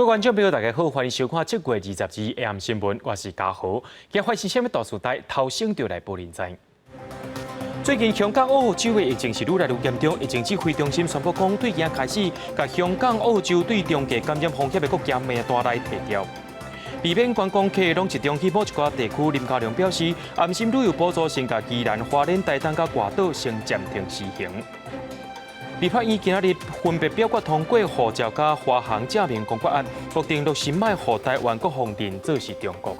各位觀眾朋友，大家好，歡迎收看7月22日 AM 新聞，我是嘉豪。今日發生啥物大事代，頭先就來報恁知。最近香港、澳洲的疫情是愈來愈嚴重，疫情指揮中心宣布講，對今開始，共香港、澳洲對中低感染風險的國家名單來剔掉。避免觀光客攏集中去某一寡地區，林佳龍表示，安心旅遊補助先共宜蘭、花蓮、台東佮外島先暫停施行。立法院今仔日分別表決通過護照佮華航正名公決案，決定落實莫予台灣國防認做是中國。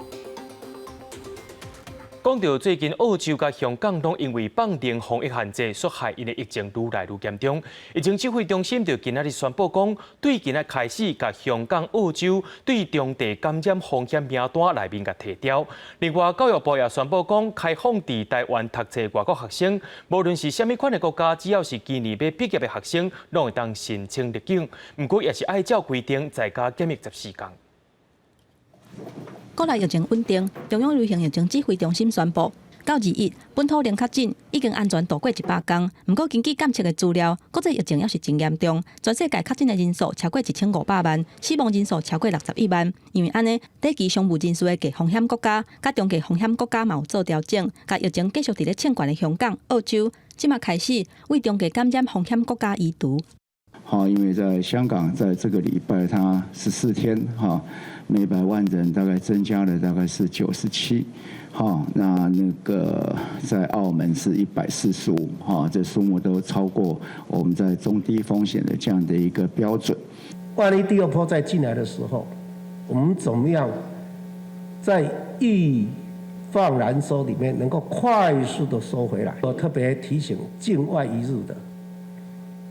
講到最近澳洲佮香港攏因為放寬防疫限制，所害𪜶的疫情愈來愈嚴重。疫情指揮中心就今仔日宣布講，對今仔開始，共香港、澳洲對中低感染風險名單內面共剔掉。另外，教育部也宣布講，開放佇台灣讀冊外國學生，無論是啥物款的國家，只要是今年欲畢業的學生，攏會當申請入境。毋過，也是愛照規定在家檢疫14天。國內疫情穩定，中央流行疫情指揮中心宣布，到21，本土零確診已經安全度過100天。毋過根據監測的資料，國際疫情猶是真嚴重，全世界確診的人數超過1500萬，死亡人數超過61萬。因為按呢，短期商務人士的低風險國家，佮中低風險國家嘛有做調整，共疫情繼續佇咧衝懸的香港、澳洲，這馬開始對中低感染風險國家移除。好，因為在香港，在這個禮拜，它14天，哈，每百萬人大概增加了大概是97，哈，那個在澳門是145，哈，這數目都超過我們在中低風險的這樣的一個標準。萬一第二波再進來的時候，我們怎麼樣在易放難收裡面能夠快速的收回來？我特別提醒境外移入的，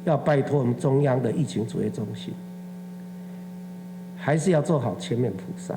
要拜託我們中央的疫情指揮中心，還是要做好全面普篩。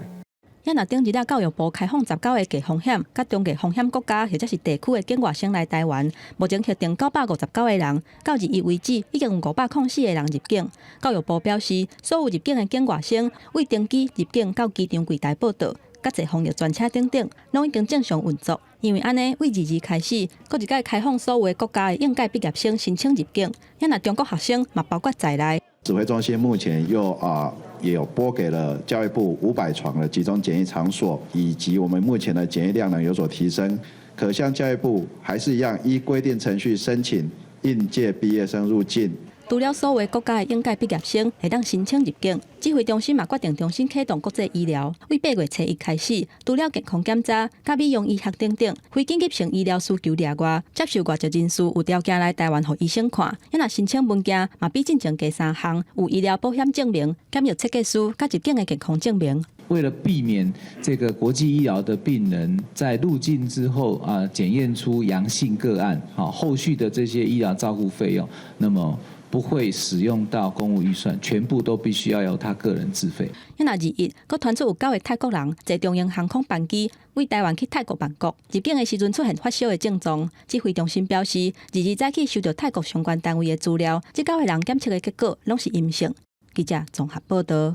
也若頂日仔教育部開放19個低風險、佮中低風險國家或者是地區的境外生來台灣，目前核定959個人，到21為止已經有504個人入境。教育部表示，所有入境的境外生對登機入境到機場櫃台報到，佮坐防疫專車等等，攏已經正常運作。因為按呢，對22開始，閣一擺開放所有的國家的應屆畢業生申請入境，也若中國學生嘛包括在內。指揮中心目前又也有撥給了教育部500床的集中檢疫場所，以及我們目前的檢疫量能有所提升，可向教育部還是一樣依規定程序申請應屆畢業生入境。除了所有國家的應屆畢業生會當申請入境，指揮中心嘛決定重新啟動國際醫療。對8月初1開始，除了健康檢查、佮美容醫學等等非緊急性醫療需求例外，接受外籍人士有條件來台灣予醫生看。若申請文件嘛比進前加三項，有醫療保險證明、檢疫切結書、佮入境的健康證明。為了避免這個國際醫療的病人在入境之後啊檢驗出陽性個案，好後續的這些醫療照顧費用，那麼不會使用到公務預算，全部都必須要由他個人自費。若21，閣傳出有九個泰國人坐長榮航空班機對台灣去泰國曼谷，入境的時陣出現發燒的症狀。指揮中心表示，22早起收到泰國相關單位的資料，這九個人檢測的結果攏是陰性。記者綜合報道。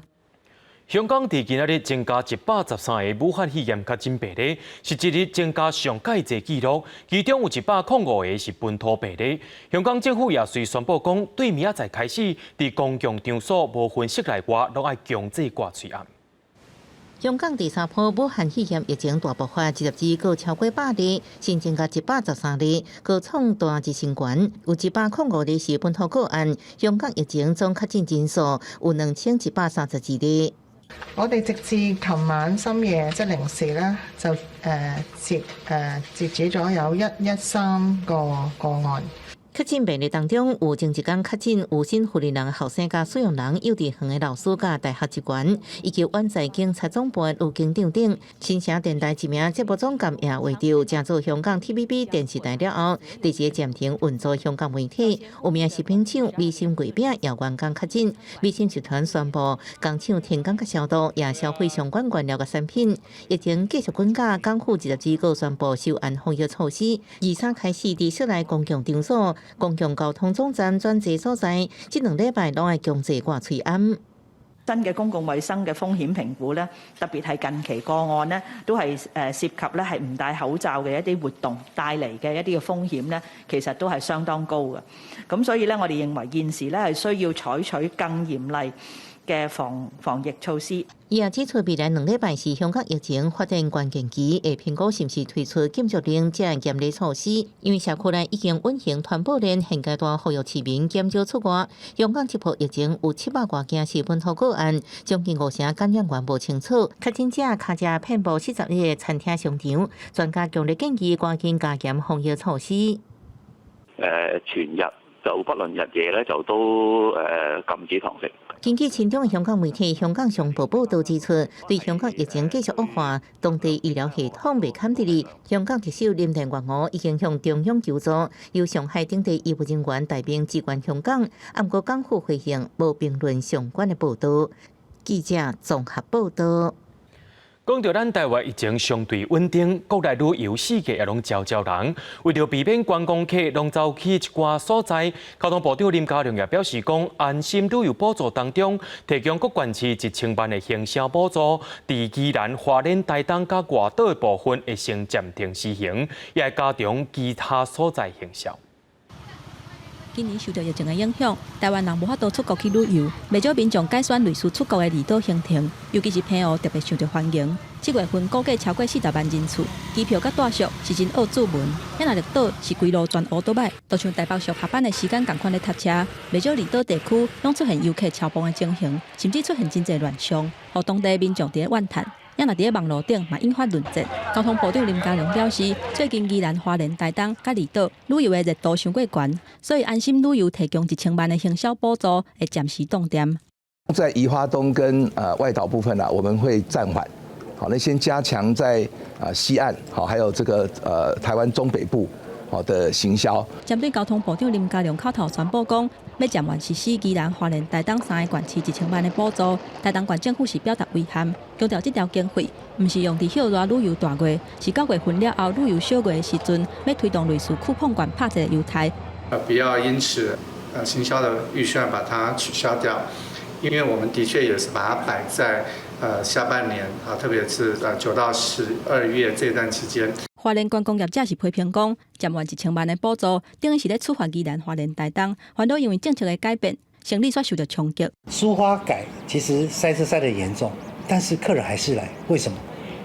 香港佇今仔日增加113個武漢肺炎確診病例，是一日增加上蓋濟紀錄。其中有105個是本土病例。香港政府也隨宣布講，對明仔載開始，佇公共場所無分室內外，攏愛強制掛喙罨。香港第三波武漢肺炎疫情大爆發，一日閣超過百例，新增加113例，閣創單日新高。有105例是本土個案。香港疫情總確診人數有2132例。我哋直至琴晚深夜即0時咧，就截止咗有113個個案。確診病例當中，有前一工確診有新婦理人後生佮使用人、幼稚園的老師佮大學職員，以及遠在警察總部的女警長等。新城電台一名節目總監也為著正做香港 TVB 電視台了後，直接暫停運作香港媒體。有名食品廠美心月餅也員工確診，美心集團宣布工廠停工佮消毒，也銷毀相關原料佮產品。疫情繼續滾價，港府22閣宣布收緊防疫措施，23開始佇室內公共場所、公共交通總站轉坐所在，這兩禮拜攏愛強制掛喙罨。新嘅公共衛生嘅風險評估咧，特別係近期個案咧，都係涉及咧係唔戴口罩嘅一啲活動帶嚟嘅一啲嘅風險咧，其實都係相當高嘅。咁所以咧，我哋認為現時咧係需要採取更嚴厲嘅防防疫措施。伊也指出，未來2禮拜是香港疫情發展關鍵期，會評估是毋是推出禁足令這嚴厲措施。因為社區內已經穩行傳播鏈，現階段呼籲市民減少出外。香港這波疫情有700外件是本土個案，將近五成感染源無清楚。確診者跤車遍佈41個餐廳商場，專家強烈建議趕緊加嚴防疫措施。全日就不論日夜咧，就都禁止堂食。根據親中香港媒體《香港商報》報導指出，對香港疫情繼續惡化，當地醫療系統袂堪得力。香港特首林鄭月娥已經向中央求助，由上海等地醫務人員帶兵支援香港。毋過港府回應無評論相關的報導。記者綜合報導。講到咱台灣疫情相對穩定，國內旅遊四界也攏焦焦人。為著避免觀光客攏走去一寡所在，交通部長林佳龍也表示講，安心旅遊補助當中提供各縣市1000萬的行銷補助，佇宜蘭、花蓮、台東佮外島的部分會先暫停施行，也會加強其他所在行銷。今年受著疫情的影響，台灣人無法度出國去旅遊，袂少民眾改選類似出國的離島行程，尤其是澎湖特別受著歡迎。7月份估計超過40萬人次，機票佮住宿是真惡注文。遐若綠島是規路全烏倒擺，就像台北上下班的時間仝款咧塞車，袂少離島地區攏出現遊客超磅的情形，甚至出現真濟亂象，予當地民眾佇咧怨嘆。也若佇咧網路頂嘛引發論戰。交通部長林佳龍表示，最近宜蘭、花蓮、台東佮離島旅遊的熱度傷過懸，所以安心旅遊提供1000萬的行銷補助會暫時凍定。在宜花東跟外島部分啊，我們會暫緩。好，那先加強在西岸，好，還有這個台灣中北部好的行銷。針對交通部長林佳龍口頭宣布講，欲暫緩實施宜蘭、花蓮、台東三个縣市1000萬的補助，台東縣政府是表達遺憾，強調這條經費毋是用佇歇熱旅遊大月，是9月份了後旅遊小月的時陣，欲推動類似쿠폰券拍折的優待。不要因此行銷的預算把它取消掉，因為我們的確也是把它擺在下半年啊，特別是9到12月這段期間。花蓮觀光業者是批評講，暫緩1000萬的補助，等於是咧處罰宜蘭、花蓮、台東，反倒因為政策的改變，生意煞受著衝擊。蘇花改其實塞車塞得嚴重，但是客人還是來，為什麼？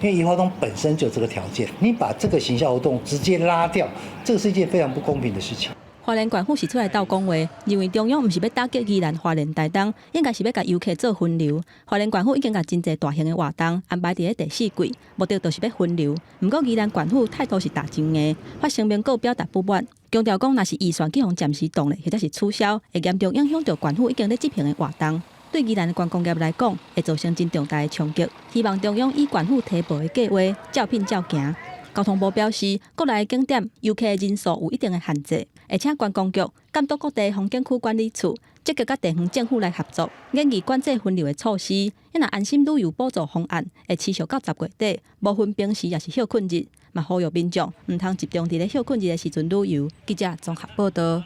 因為宜花東本身就這個條件，你把這個行銷活動直接拉掉，這個是一件非常不公平的事情。花蓮縣府是出來鬥講話，認為中央毋是欲打擊宜蘭、花蓮、台東，應該是欲共遊客做分流。花蓮縣府已經共真濟大型的活動安排佇咧第四季，目的就是欲分流。毋過宜蘭縣府態度是踏真硬，發聲明閣表達不滿，強調講若是預算去予暫時凍咧，或者是取消，會嚴重影響著縣府已經咧執行的活動。對宜蘭的觀光業來講，會造成真重大的衝擊。希望中央依縣府提報的計畫，照品照行。交通部表示，國內景點遊客人數有一定的限制，會請觀光局監督各地風景區管理處積極佮地方政府來合作，研擬管制分流的措施。若安心旅遊補助方案會持續到10月底，無分平時抑是歇睏日，嘛呼籲民眾毋通集中佇咧歇睏日的時陣旅遊。記者綜合報導。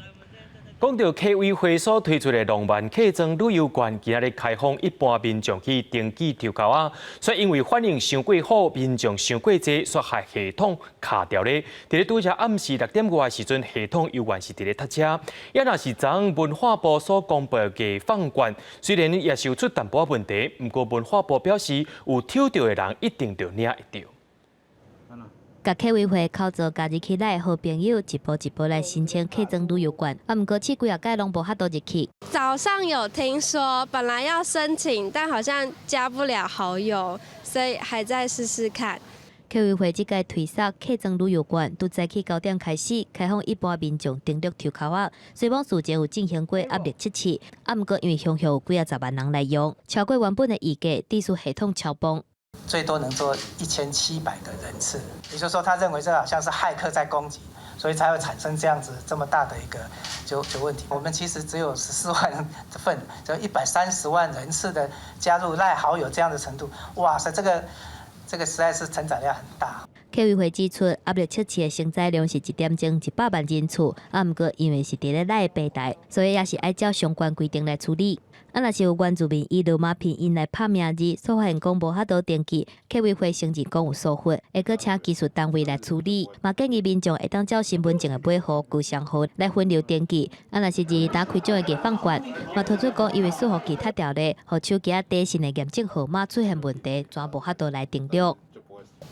講著客委會所推出的浪漫客莊旅遊券，今仔日開放一般民眾去登記抽鉤仔，卻因為反應傷過好，民眾傷過濟，煞予系統卡著咧。佇咧拄才暗時6點外的時陣，系統猶原是佇咧塞車。也若是昨文化部所公布的藝放券，雖然也是有出淡薄仔問題，毋過文化部表示，有抽著的人一定著領會著。共客委會口座加入去咱的好朋友，一步一步來申請客莊旅遊券。啊，毋過試幾仔擺攏無法度入去。早上有聽說，本來要申請，但好像加不了好友，所以還在試試看。客委會這屆推售客莊旅遊券，從早起9點開始開放一般民眾登錄抽鉤仔。雖罔事前有進行過壓力測試，啊，毋過因為鄉下有幾仔十萬人來用，超過原本的預計，致使系統超崩。最多能做1700個人次，也就是說，他認為這好像是駭客在攻擊，所以才會產生這樣子這麼大的一個就問題。我們其實只有14萬份，就130萬人次的加入 LINE 好友這樣的程度，哇塞，這個實在是承載量很大。客客委會指出，壓力測試的承載量是一點鐘100萬人次，啊，毋過因為是佇咧咱的平台，所以也是愛照相關規定來處理。啊，若是有原住民以羅馬拼音來拍名字，所發現講無法度登記，客委會承認講有疏忽，會閣請技術單位來處理。嘛建議民眾會當照身份證的尾號、舊雙號來分流登記。啊，若是二打開獎的藝放券，嘛提出講，因為伺服器塌掉咧，予手機仔短信的驗證號碼出現問題，全無法度來登錄。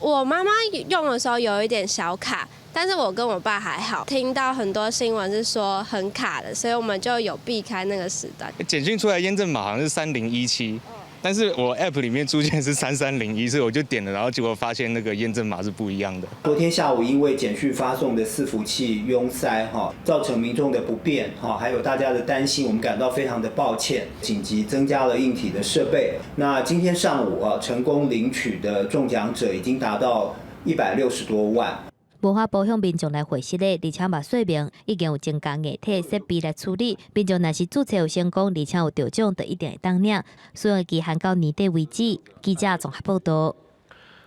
我媽媽用的時候有一點小卡，但是我跟我爸還好。聽到很多新聞是說很卡的，所以我們就有避開那個時段。簡訊出來驗證碼好像是3017，但是我 App 裡面出現是3301，所以我就點了，然後結果發現那個驗證碼是不一樣的。昨天下午因為簡訊發送的伺服器壅塞，哈，造成民眾的不便，哈，還有大家的擔心，我們感到非常的抱歉，緊急增加了硬體的設備。那今天上午啊，成功領取的中獎者已經達到160多萬。無法度向民眾來回釋的，而且嘛說明已經有增加硬體設備來處理。民眾若是註冊有成功，而且有中獎，就一定會當領。使用期限到年底為止。記者綜合報道。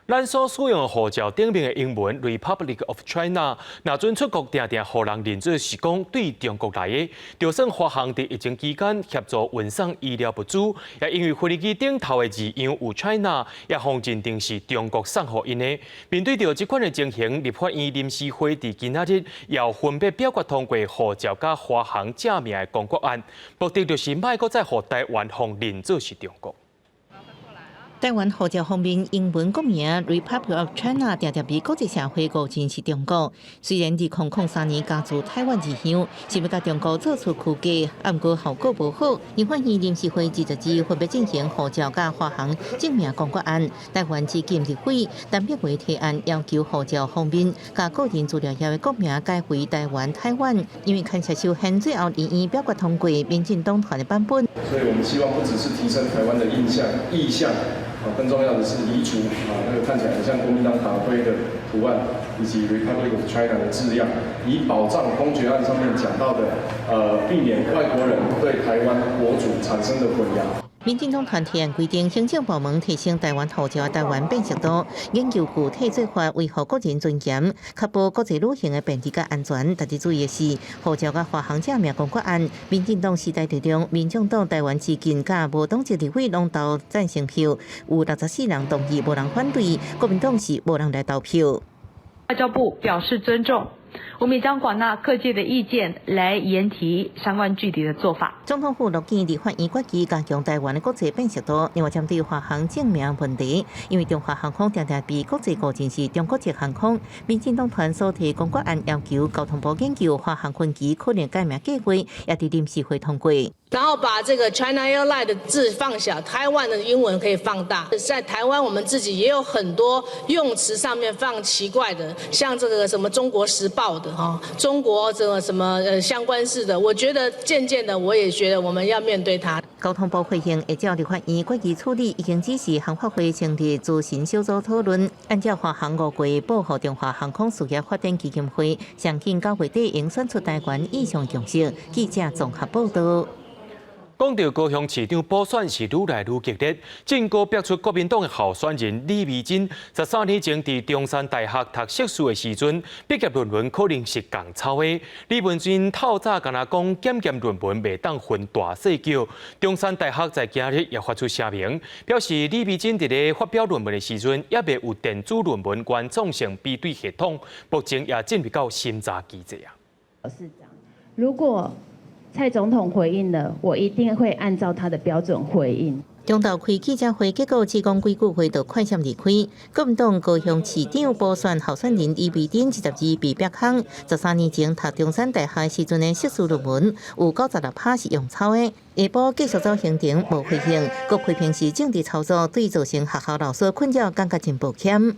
咱所使用的護照頂面的英文 Republic of China，若準出國定定予人認做是講對中國來的。就算華航佇疫情期間協助運送醫療物資，也因為飛機頂頭的字樣有 China，也予認定是中國送予𪜶的。面對著這款的情形，立法院臨時會佇今仔日又分別表決通過護照佮華航正名的公決案，目的就是莫閣再予台灣予認做是中國。台灣護照封面英文國名 Republic of China 定定被國際社會誤認是中國。雖然2003年加註台灣字樣，是欲共中國做出區隔，啊，毋過效果無好。立法院臨時會22日分別進行護照佮華航正名公決案。台灣之金立委陳柏惟提案要求護照封面佮個人資料頁的國名改為台灣台灣，因為牽涉修憲，最後議院表決通過民進黨團的版本。所以我們希望不只是提升台灣的印象、意象。啊，更重要的是移除啊那個看起來很像國民黨黨徽的圖案，以及 Republic of China 的字樣，以保障公決案上面講到的，避免外國人對台灣國主產生的混淆。民進黨團提案規定，行政部門提升台灣護照台灣辨識度，研究具體做法，維護國人尊嚴，確保國際旅行的便利佮安全。特別注意的是，護照佮華航正名公決案，民進黨時代力量、民眾黨、台灣之金佮無黨籍立委攏投贊成票，有64人同意，無人反對。國民黨是無人來投票。外交部表示尊重。我們也將廣納各界的意見來研提相關具體的做法。總統府樂見立法院決議加強台灣的國際辨識度，另外針對華航正名問題，因為中華航空定定被國際誤認是中國籍航空，民進黨團所提公決案要求交通部研究華航分機可能改名計劃，也佇臨時會通過。然後把這個 China Airline 的字放小，台灣的英文可以放大。在台灣，我們自己也有很多用詞上面放奇怪的，像這個什麼中國時報的哈，中國這個什麼相關式的，我覺得漸漸的，我也覺得我們要面對它。交通部回應會照立法院決議處理，已經指示航發會成立諮詢小組討論。按照華航五月報予中華航空事業發展基金會，上緊9月底應選出台灣意向共識。記者綜合報道。講到高雄市長補選是愈來愈激烈，政閣爆出國民黨的候選人李眉蓁，13年前佇中山大學讀碩士的時陣，畢業論文可能是仝抄的。李眉蓁透早敢若講檢驗論文袂當分大細叫。中山大學在今日也發出聲明，表示李眉蓁佇咧發表論文的時陣，猶未有電子論文原創性比對系統，目前也進入到審查機制啊。市長，如果蔡總統回應了，我一定會按照他的標準回應。中晝開記者會，結果只講幾句話就快閃離開。國民黨高雄市長補選候選人李眉蓁22被爆空，13年前讀中山大學時陣的碩士論文有96%是用抄的。下晡繼續走行程無回應，閣批評是政治操作，對造成學校老師困擾感覺真抱歉。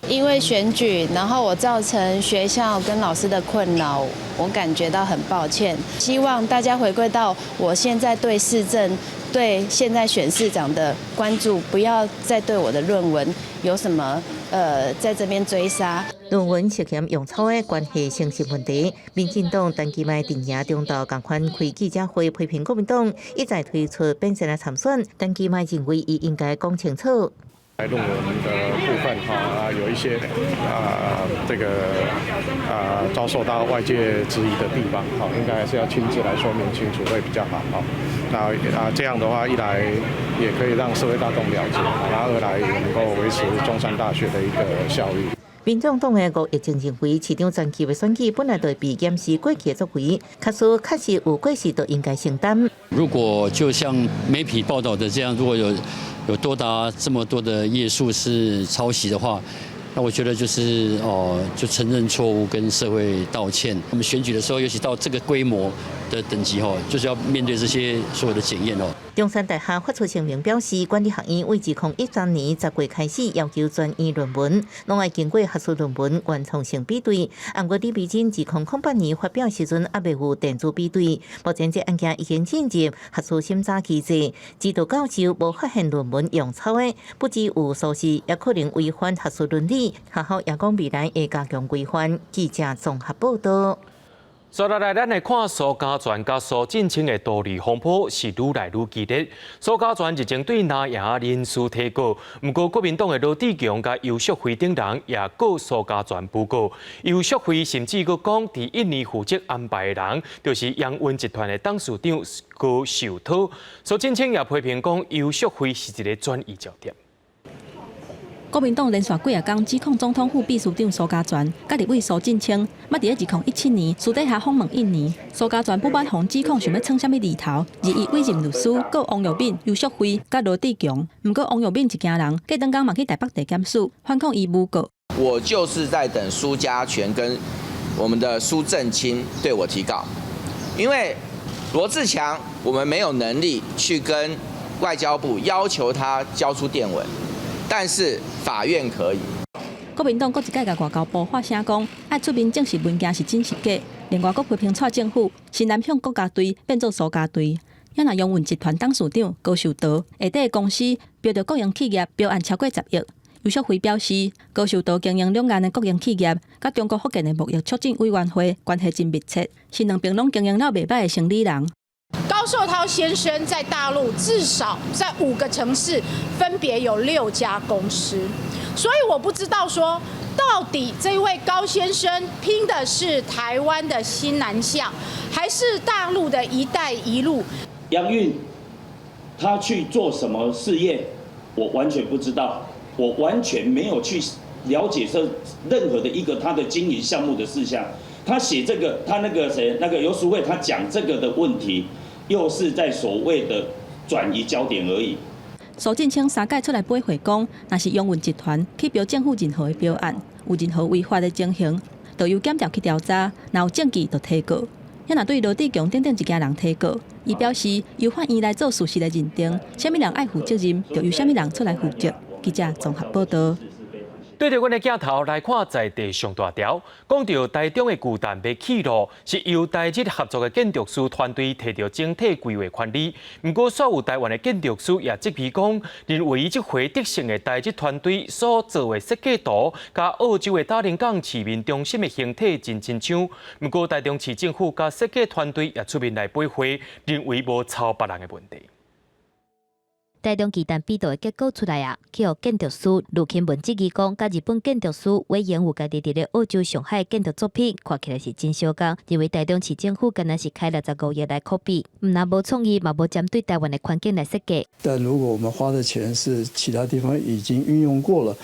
因為選舉，然後我造成學校跟老師的困擾，我感覺到很抱歉。希望大家回歸到我現在對市政、對現在選市長的關注，不要再對我的論文有什麼在這邊追殺。論文涉嫌用抄的關係誠信問題，民進黨陳其邁陣營中晝仝款開記者會批評國民黨一再推出變相來參選，陳其邁認為伊應該講清楚。在論文的部分哈，有一些這個遭受到外界質疑的地方，好，應該還是要親自來說明清楚會比較好。好，那這樣的話，一來也可以讓社會大眾了解，然後二來也能夠維持中山大學的一個校譽。民眾黨的吳益政認為，市長前期的選舉本來就被檢視過去的作為，假使確實有過失，就應該承擔。如果就像媒體報道的這樣，如果有多達這麼多的頁數是抄襲的話，那我覺得就是哦，就承認錯誤，跟社會道歉。我們選舉的時候，尤其到這個規模的等級吼，就是要面對這些所有的檢驗哦。中山大學發出聲明表示，管理學院為2013年10月開始要求全院論文攏愛經過學術論文原創性比對。毋過李美珍2008年發表時陣，猶未有電子比對。目前這案件已經進入學術審查機制，指導教授無發現論文用抄的，不只有疏失，也可能違反學術倫理。學校也講未來會加強規範。記者綜合報道。接落來，咱來看蘇嘉全佮蘇震清的道理風波是愈來愈激烈。蘇嘉全日前對藍營人士提告，毋過國民黨的羅智強佮游淑慧等人也告蘇嘉全誣告。游淑慧甚至閣講，佇印尼負責安排的人，就是楊運集團的董事長高秀濤。蘇震清也批評講，游淑慧是一个轉移焦點。國民黨連續幾仔工指控總統府秘書長蘇嘉全、佮立委蘇震清，捌佇咧2017年私底下訪問印尼。蘇嘉全不滿予指控想欲創啥物厘頭，日伊委任律師告王育敏、游淑慧佮羅智強。毋過王育敏一家人隔轉工嘛去台北地檢署反控伊誣告。我就是在等蘇嘉全跟我們的蘇震清對我提告，因為羅智強，我們沒有能力去跟外交部要求他交出電文。但是法院可以。國民黨閣一擺共外交部發聲講，愛出面證實文件是真是假。另外，閣批評蔡政府新南向國家隊變做蘇家隊。也若楊運集團董事長高秀德下底公司標著國營企業標案超過10億。游淑慧表示，高秀德經營兩岸的國營企業，佮中國福建的貿易促進委員會關係真密切，是兩邊攏經營了袂䆀的生理人。高壽濤先生在大陸至少在5個城市分別有6家公司，所以我不知道說到底這位高先生拼的是台灣的新南向，還是大陸的一帶一路？楊運他去做什麼事業，我完全不知道，我完全沒有去了解這任何的一個他的經營項目的事項。他寫這個，他那個誰，那個游淑慧，他講這個的問題。又是在所謂的轉移焦點而已。蘇震清三擺出來駁回講，若是楊運集團去標政府任何的標案，有任何違法的情形，就由檢調去調查，若有證據就提告。也若對羅智強等等一家人提告，伊表示由法院來做事實的認定，啥物人愛負責任，就由啥物人出來負責。記者綜合報道。對著阮的鏡頭來看，在地上大條，講著台中的巨蛋欲起落，是由台日合作的建築師團隊提著整體規劃權利。毋過，煞有台灣的建築師也質疑講，認為這回得勝的台日團隊所做的設計圖，佮澳洲的達林港市民中心的形體真親像。毋過，台中市政府佮設計團隊也出面來駁回，認為無抄別人的問題。台中巨蛋比圖的結果出來啊，去予建築師盧钦文質疑講，佮日本建築師隈研吾家己佇咧澳洲上海建築作品，看起來是真相仝。認為台中市政府敢若是開65億來 copy，毋但無創意，嘛無針對台灣的環境來設計。但如果我們花的錢是其他地方已經運用過了，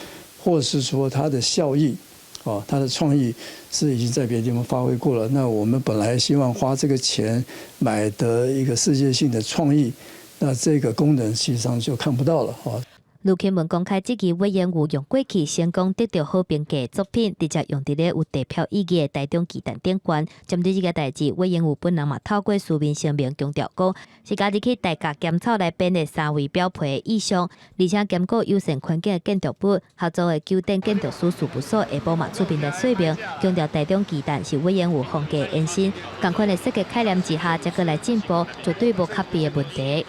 或是說它的效益，哦，它的創意是已經在別的地方發揮過了，那我們本來希望花這個錢買得一個世界性的創意。那這個功能實際上就看不到了哈。盧欽文公開質疑隈研吾用過去成功得著好評價的作品，直接用佇咧有地標意義的台中巨蛋頂懸。針對這个代誌，隈研吾本人嘛透過書面聲明強調講，是家己去大甲兼草來編的三維表皮的意象，而且兼顧友善環境的建築物，合作的九鼎建築師事務所下晡嘛出面來說明，強調台中巨蛋是隈研吾風格延伸，仝款的設計概念之下，才閣來進步，絕對無咖啡的問題。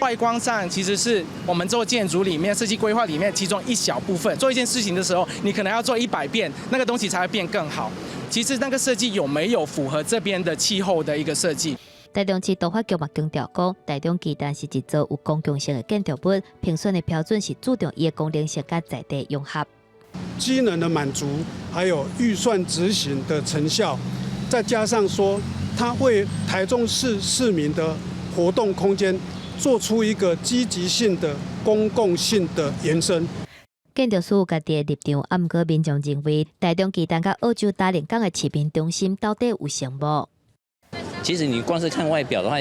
外觀上其實是我們做建築裡面設計規劃裡面其中一小部分。做一件事情的時候，你可能要做100遍，那個東西才會變更好。其實那個設計有沒有符合這邊的氣候的一個設計？台中市都發局嘛強調講，台中巨蛋是一座有公共性的建築物，評選的標準是注重伊的功能性佮在地融合。機能的滿足，還有預算執行的成效，再加上說，它為台中市市民的活動空間做出一個積極性的公共性的延伸。建築師有家己的立場，啊，毋過民眾認為，台中巨蛋佮澳洲達令港的市民中心到底有像無？其實你光是看外表的話，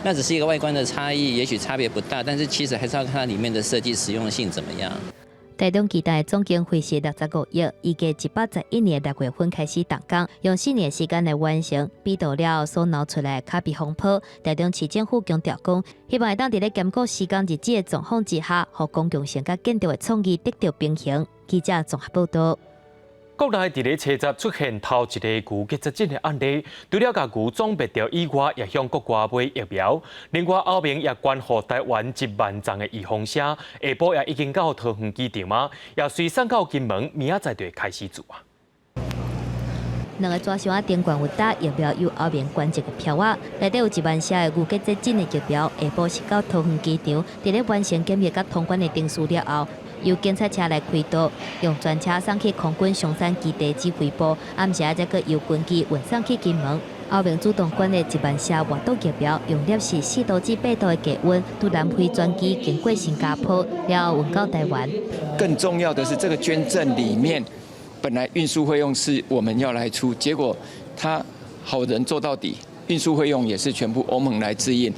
那只是一個外觀的差異，也許差別不大，但是其實還是要看它裡面的設計實用性怎麼樣。台中巨蛋的總經費是65億，預計111年6月份開始動工，用4年時間來完成。比到了所鬧出來的卡比風波，台中市政府強調講，希望會當佇咧兼顧時間日子的狀況之下，予公共性佮建築的創意得到平衡。記者綜合報道。國內佇咧車站出現頭一個牛結節症的案例，除了共牛種滅掉以外，也向國外買疫苗。另外，歐盟也捐予台灣1萬針的預防射，下晡也已經到桃園機場啊，也隨送到金門，明仔載就會開始注啊。兩个紙箱仔頂懸有打疫苗由歐盟捐贈的票仔，內底有1萬射的牛結節疹的疫苗，下晡是到桃園機場，佇咧完成檢疫佮通關的程序了後，由警察車來開道，用專車送去空軍松山基地指揮部，暗時仔閣由軍機運送去金門。歐盟主動捐的1萬射活毒疫苗，用攝氏4度至8度的低溫，對南非專機經過新加坡，了後運到台灣。更重要的是，這個捐贈裡面，本來運輸費用是我們要來出，結果他好人做到底，運輸費用也是全部歐盟來支應。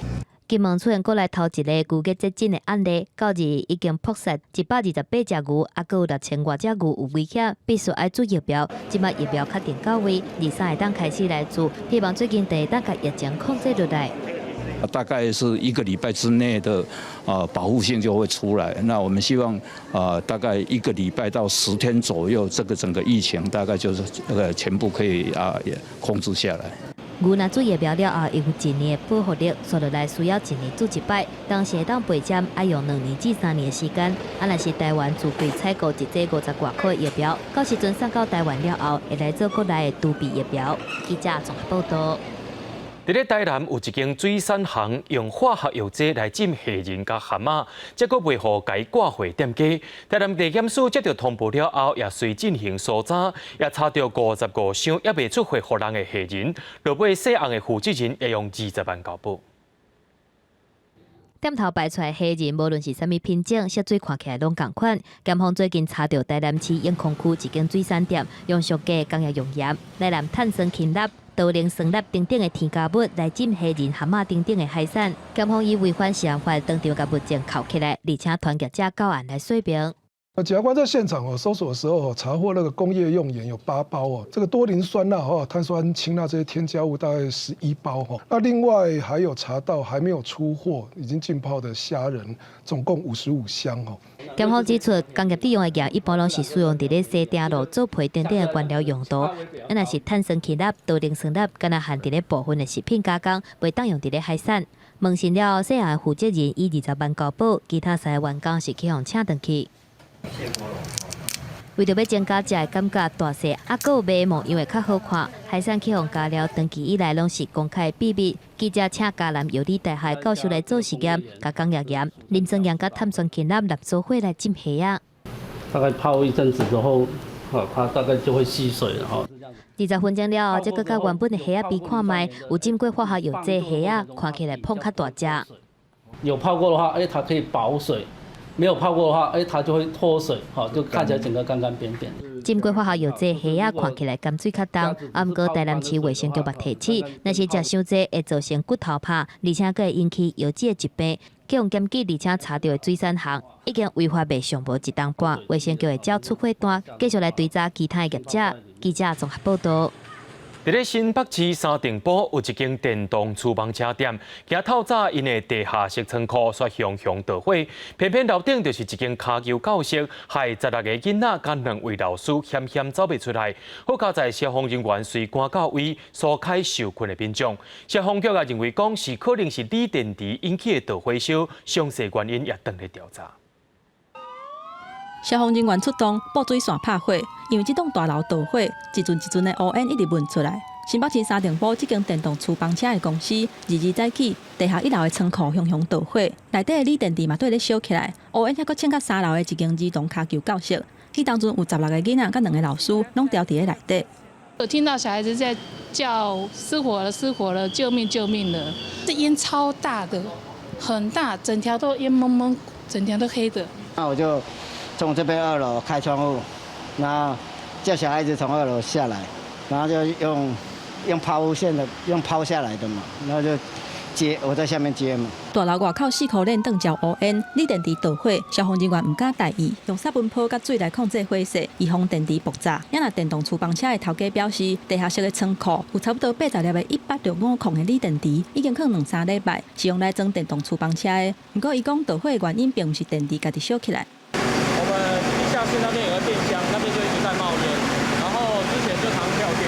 金門出現過來頭一个牛結節疹的案例，到日已經撲殺128隻牛，猶閣有6000外隻牛有危險，必須愛注疫苗。這擺疫苗確定到位，23會當開始來注，希望最近就會當共疫情控制落來。大概是一個禮拜之內的保護性就會出來。那我們希望大概一個禮拜到10天左右，這個整個疫情大概就是全部可以也控制下來。牛若注疫苗了後，會有一年的保護力，紲落來需要一年注一擺。當時會當備針愛用2年至3年的時間。啊，若是台灣自費採購一劑50外塊疫苗，到時陣送到台灣了後，會來做國內的儲備疫苗。記者綜合報道。佇咧台南有一間水產行用化學藥劑來浸蝦仁佮蚶仔，結果袂予共伊掛貨店家。台南地檢署接到通報了後，也隨進行搜查，也查著55箱猶未出貨予人的蝦仁，落尾細行的負責人也用20萬交保。店頭擺出來蝦仁，無論是啥物品種，色水看起來攏仝款。檢方最近查著台南市永康區一間水產店，用俗價工業用鹽來淋碳酸氫鈉、多磷酸鈉等等的添加物來浸蝦仁、蚶仔等等的海產。檢方以違反食安法，當場共物證銬起來，而且團結者到案來說明。檢察官在現場哦搜索的時候，查獲那個工業用鹽有8包哦，這個多磷酸鈉哈、碳酸氫鈉這些添加物大概11包哈。那另外還有查到還沒有出貨、已經浸泡的蝦仁，總共55箱哦。檢方指出，工業用的鹽一般攏是使用佇咧洗碇路、做皮等等的原料用途，啊，若是碳酸氫鈉、多磷酸鈉，敢若限佇咧部分的食品加工，袂當用佇咧海產。問訊了後，細行負責人以20萬交保，其他三个員工是去予請轉去。為著欲增加食的感覺大細，猶閣有賣模樣會較好看，海產去予加料，長期以來攏是公開秘密。記者請嘉南藥理大學教授來做實驗，共工業鹽、磷酸鹽佮碳酸氫鈉來做伙來浸蝦仔。大概泡一陣子之後，它大概就會吸水了。20分鐘了後，這閣佮原本的蝦仔比看覓，有浸過化學藥劑蝦仔，看起來膨較大隻。有泡過的話，它可以保水。沒有泡過的話，它就會脫水，就看起來整個乾乾扁扁。浸過化學藥劑蝦仔看起來鹹水較重，啊，毋過台南市衛生局嘛提醒，若是食傷濟會造成骨頭拍，而且閣會引起腰子的疾病。去予檢舉，而且查著的水產行已經違法賣上無一冬半，衛生局會照出貨單，繼續來追查其他的業者。記者綜合報道。佇咧新北市三重埔有一間電動廚房車店，今透早𪜶的地下室倉庫煞熊熊著火，偏偏樓頂就是一間跤球教室，害16个囡仔佮兩位老師險險走袂出來。好佳哉消防人員隨趕到位，疏開受困的民眾。消防局也認為講是可能是鋰電池引起的導火燒，詳細原因也當咧調查。消防人員出動，布水線拍火，因為這棟大樓著火，一陣一陣的烏煙一直聞出來。新北市三重埔這間電動廚房車的公司，二二早起，地下一樓的倉庫熊熊著火，內底的鋰電池嘛綴咧燒起來，烏煙猶閣衝到三樓的一間兒童跤球教室。彼當陣有16個囡仔佮兩个老師攏牢佇咧內底。我聽到小孩子在叫失火了，失火了，救命，救命了！這煙超大的，很大，整條都煙濛濛，整條都黑的。那我就從這邊二樓開窗戶，然後叫小孩子從二樓下來，然後就用拋物線的，用拋下來的嘛，然後就接，我在下面接嘛。大樓外口四箍鏈斷焦烏煙，鋰電池著火，消防人員毋敢大意，用殺蚊泡佮水來控制火勢，預防電池爆炸。也若電動廚房車的頭家表示，地下室的倉庫有差不多80粒的1.865的鋰電池，已經囥兩三禮拜，是用來裝電動廚房車的。毋過伊講著火的原因並毋是電池家己燒起來。我們地下室那邊有個電箱，那邊就一直在冒煙，然後之前就常跳電。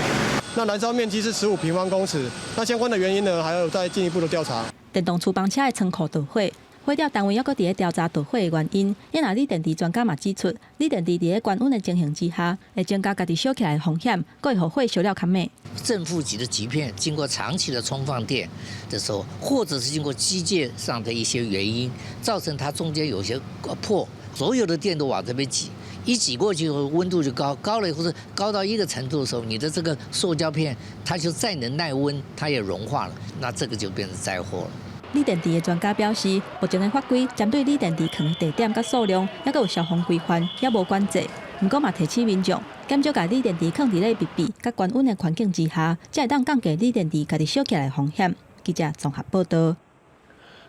那燃燒面積是15平方公尺，那相關的原因呢，還有待進一步的調查。電動廚房車的倉庫著火，火調單位猶閣佇咧調查著火的原因。也若鋰電池專家嘛指出，鋰電池佇咧高溫的情形之下，會增加家己燒起來的風險，閣會予火燒了較猛。正負極的極片經過長期的充放電的時候，或者是經過機械上的一些原因，造成它中間有些破，所有的電都往這邊擠。一擠過去以後，溫度就高，高了以後是高到一個程度的時候，你的這個塑膠片它就再能耐溫，它也融化了，那這個就變成災禍了。鋰電池的專家表示，目前的法規針對鋰電池囥的地點佮數量，猶閣有消防規範，猶無管制。毋過嘛提醒民眾，減少共鋰電池囥佇咧密閉佮高溫的環境之下，才會當降低鋰電池家己燒起來的風險。記者綜合報道。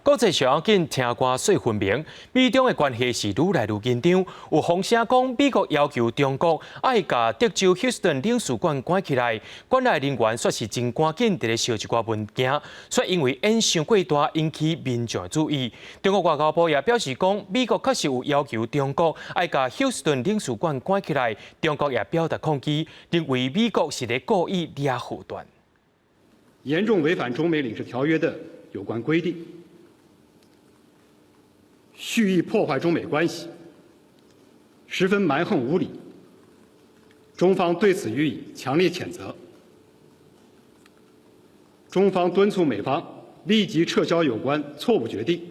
國際上要緊聽歌說分明，美中的關係是愈來愈緊張。有風聲講，美國要求中國愛共德州休斯頓領事館關起來，館內人員煞是真趕緊佇咧燒一寡文件，煞因為煙傷過大，引起民眾的注意。中國外交部也表示講，美國確實有要求中國愛共休斯頓領事館關起來，中國也表達抗議，認為美國是咧故意惹禍端，嚴重違反中美領事條約的有關規定。蓄意破壞中美關係，十分蠻橫無理。中方對此予以強烈譴責。中方敦促美方立即撤銷有關錯誤決定，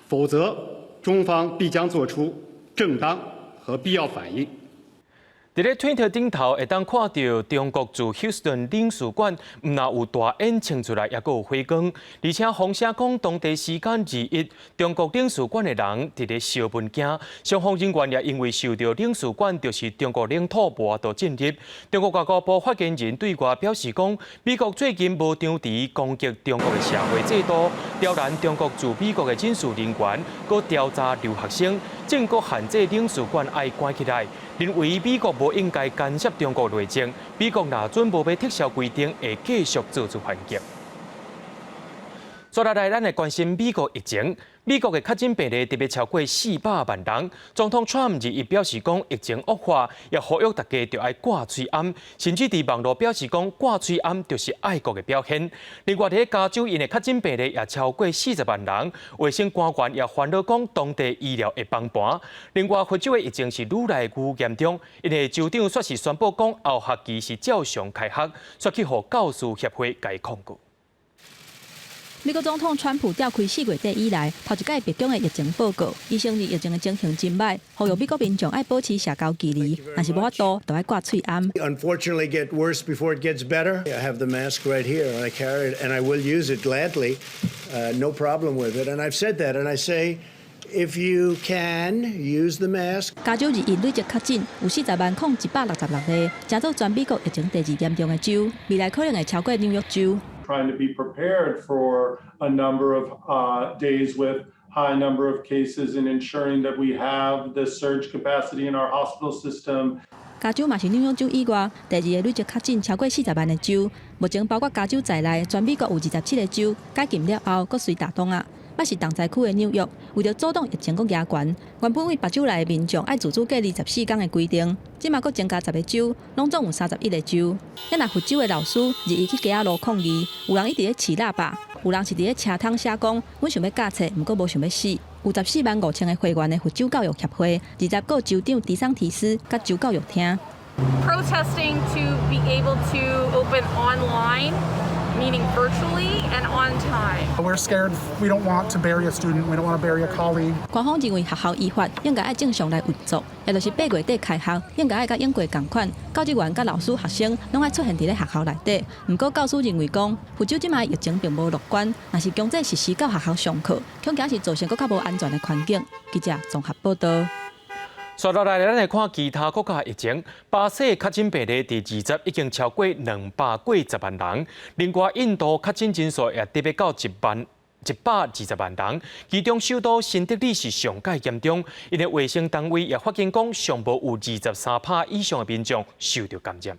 否則中方必將作出正當和必要反應。佇咧推特頂頭會當看著中國駐休斯頓領事館，毋但有大煙衝出來，猶閣有火光。而且風聲講，當地時間21，中國領事館的人佇咧燒文件，雙方人員也因為受著領事館就是中國領土無法度進入。中國外交部發言人對外表示講，美國最近無張持攻擊中國的社會制度，刁難中國駐美國的領事人員，閣調查留學生，政國限制領事館愛關起來，認為美國無應該干涉中國內政。美國若準無欲撤銷規定，會繼續做出反擊。接落來，咱來關心美國疫情。美國的確診病例特別超過400萬人。總統川普日表示講，疫情惡化，也呼籲大家著愛掛喙罨，甚至佇網路表示講，掛喙罨就是愛國的表現。另外，佇加州，𪜶的確診病例也超過40萬人，衛生官員也煩惱講，當地醫療會崩盤。另外，佛州的疫情是愈來愈嚴重，𪜶的州長煞是宣布講，後學期是照常開學，煞去予教師協會共伊抗告。美國總統川普召開4月底以來頭一擺白宮的疫情報告，伊承認疫情的情形真䆀，呼籲美國民眾愛保持社交距離，若是無法度，就愛掛喙罨。 Unfortunately, get worse before it gets better. I have the mask right here, and I carry it, and I will use it gladly. No problem with it. And I've said that, and I say, if you can use the mask. 加州21累積確診有400,166例，成做全美國疫情第二嚴重的州，未來可能會超過紐約州。 Trying to be prepared for a number of days with high number of cases and ensuring that we have the surge capacity in our hospital system. 加州嘛是紐約州以外第二個累積確診超過40萬的州。目前包括加州在內，全美國有27個州解禁了後，閣隨打擋仔。抑是重災區的紐約，為著阻擋疫情閣加懸，原本對別州來的民眾愛自主隔離14天的規定，這馬閣增加10個州，攏總有31個州。也若佛州的老師21去街仔路抗議，有人一直咧飼喇叭，有人是佇咧車窗寫講，阮想欲教冊，毋過無想欲死。有14萬5千个會員的佛州教育協會，20告州長迪桑提斯佮州教育廳。 Protesting to be able to open online. Meaning virtually and on time. We're scared. We don't want to bury a student. We don't want to bury a colleague. 官方認為學校依法應該愛正常來運作，也就是8月底開學，應該愛佮往過仝款，教職員佮老師、學生攏愛出現佇咧學校內底。毋過教師認為講，佛州這擺疫情並無樂觀，若是強制實施到學校上課，恐驚是造成閣較無安全的環境。記者綜合報導。紲落來，咱來看其他國家疫情。巴西確診病例佇20已經超過280萬人，另外印度確診人數也達到1萬120萬人，其中首都新德里是上蓋嚴重，𪜶的衛生單位也發現講，上無有23趴以上的民眾受著感染。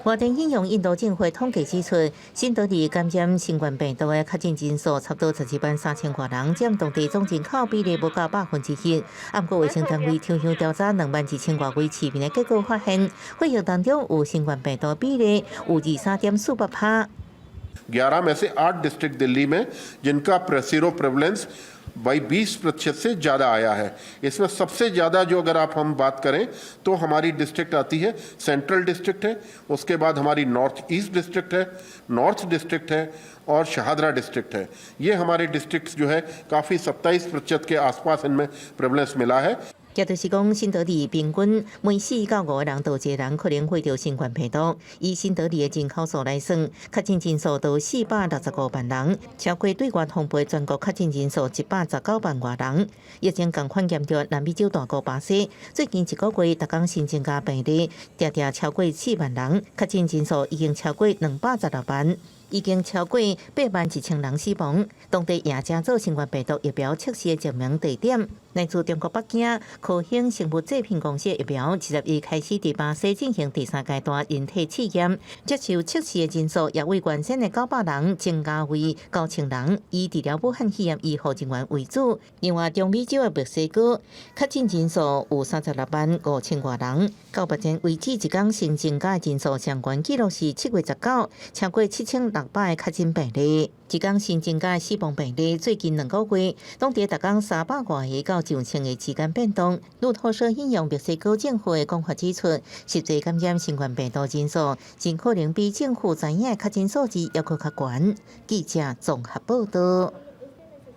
外電引用印度政府統計指出，新德里感染新冠病毒的確診人數差不多17萬3千外人，佔當地總人口比例無到1%。毋過衛生單位抽樣調查2萬2千外位市民的結果發現，血液當中有新冠病毒比例有23.48趴。 11 में से 8 डिस्ट्रिक्ट दिल्ली में जिनका sero prevalence by 20% से ज़्यादा आया है। इसमें सबसे ज़्यादा जो अगर आप हम बात करें तो हमारी डिस्ट्रिक्ट आती है, सेंट्रल डिस्ट्रिक्ट है, उसके बाद हमारी north east district है, नॉर्थ डिस्ट्रिक्ट है और शहादरा डिस्ट्रिक्ट है। ये हमारे डिस्ट्रिक्ट्स जो है काफ़ी 27% के आसपास इनमें प्रेवलेंस मिला है。也就是講，新德里平均每4到5個人就一個人可能患著新冠病毒。以新德里的人口數來算，確診人數都465萬人，超過對外通報全國確診人數119萬外人。疫情仝款嚴重，南美洲大國巴西最近一個月，逐工新增加病例，定定超過4萬人，確診人數已經超過216萬。已經超過8萬1千人死亡。當地也正做新冠病毒疫苗測試的證明地點。來自中國北京科興生物製品公司的疫苗，21開始佇巴西進行第三階段人體試驗，接受測試的人數也為原先的900人增加為9000人，以治療武漢肺炎醫護人員為主。另外，中美洲的墨西哥確診人數有36萬5千外人，到目前為止，一天新增加的人數相關紀錄是7月19，超過7600個確診病例。一天新增加死亡病例，最近2個月，攏佇逐工300外個到上千個之間變動。路透社引用墨西哥政府的講法指出，實際感染新冠病毒人數，真可能比政府知影的確診數字猶閣較懸。記者綜合報導。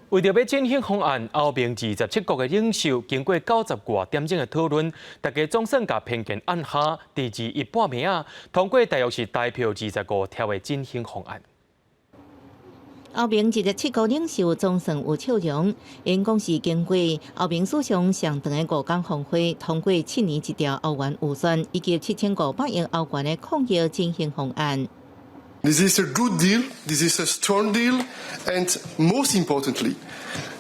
為著欲振興方案，歐盟27國的領袖經過90外點鐘的討論，大家總算共偏見按下，佇21半暝仔通過大約是代表25條的振興方案。歐盟27國領袖總算有笑容，𪜶講是經過歐盟史上上長的5工峰會，通過7年1兆歐元預算以及7500億歐元的抗疫振興方案。 This is a good deal, this is a strong deal, and most importantly,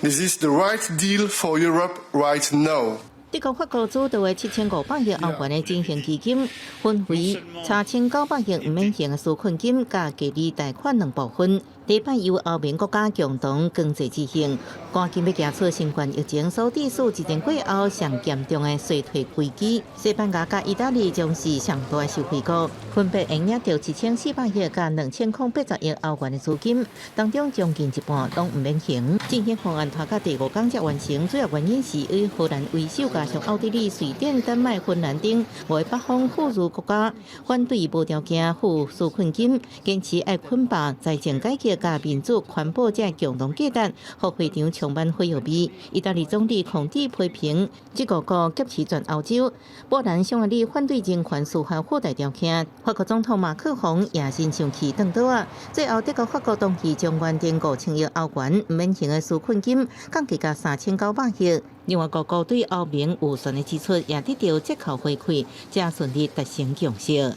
this is the right deal for Europe right now. 德國、法國主導的7500億歐元的振興基金，分為3900億毋免還的紓困金，佮低利貸款兩部分。第一擺由歐盟國家共同經濟執行，趕緊欲行出新冠疫情所致使一戰過後上嚴重的衰退危機。西班牙佮意大利將是上大的受惠國，分別會領著1400億佮2080億歐元的資金，當中將近一半攏毋免還。振興方案拖到第五工才完成，主要原因是以荷蘭為首，加上奧地利、瑞典、丹麥、芬蘭等五个北方富裕國家反對無條件付紓困金，堅持愛捆綁財政改革佮民主環保這共同價值，予會場充滿火藥味。意大利總理孔蒂批評這五國劫持全歐洲。波蘭匈牙利反對人權司法附帶條件，法國總統馬克宏也真生氣轉桌仔。最後德國、法國同意將原定5000億歐元毋免還的紓困金降低到3900億。另外，各國對歐盟預算的支出也得到折扣回饋，才順利達成共識。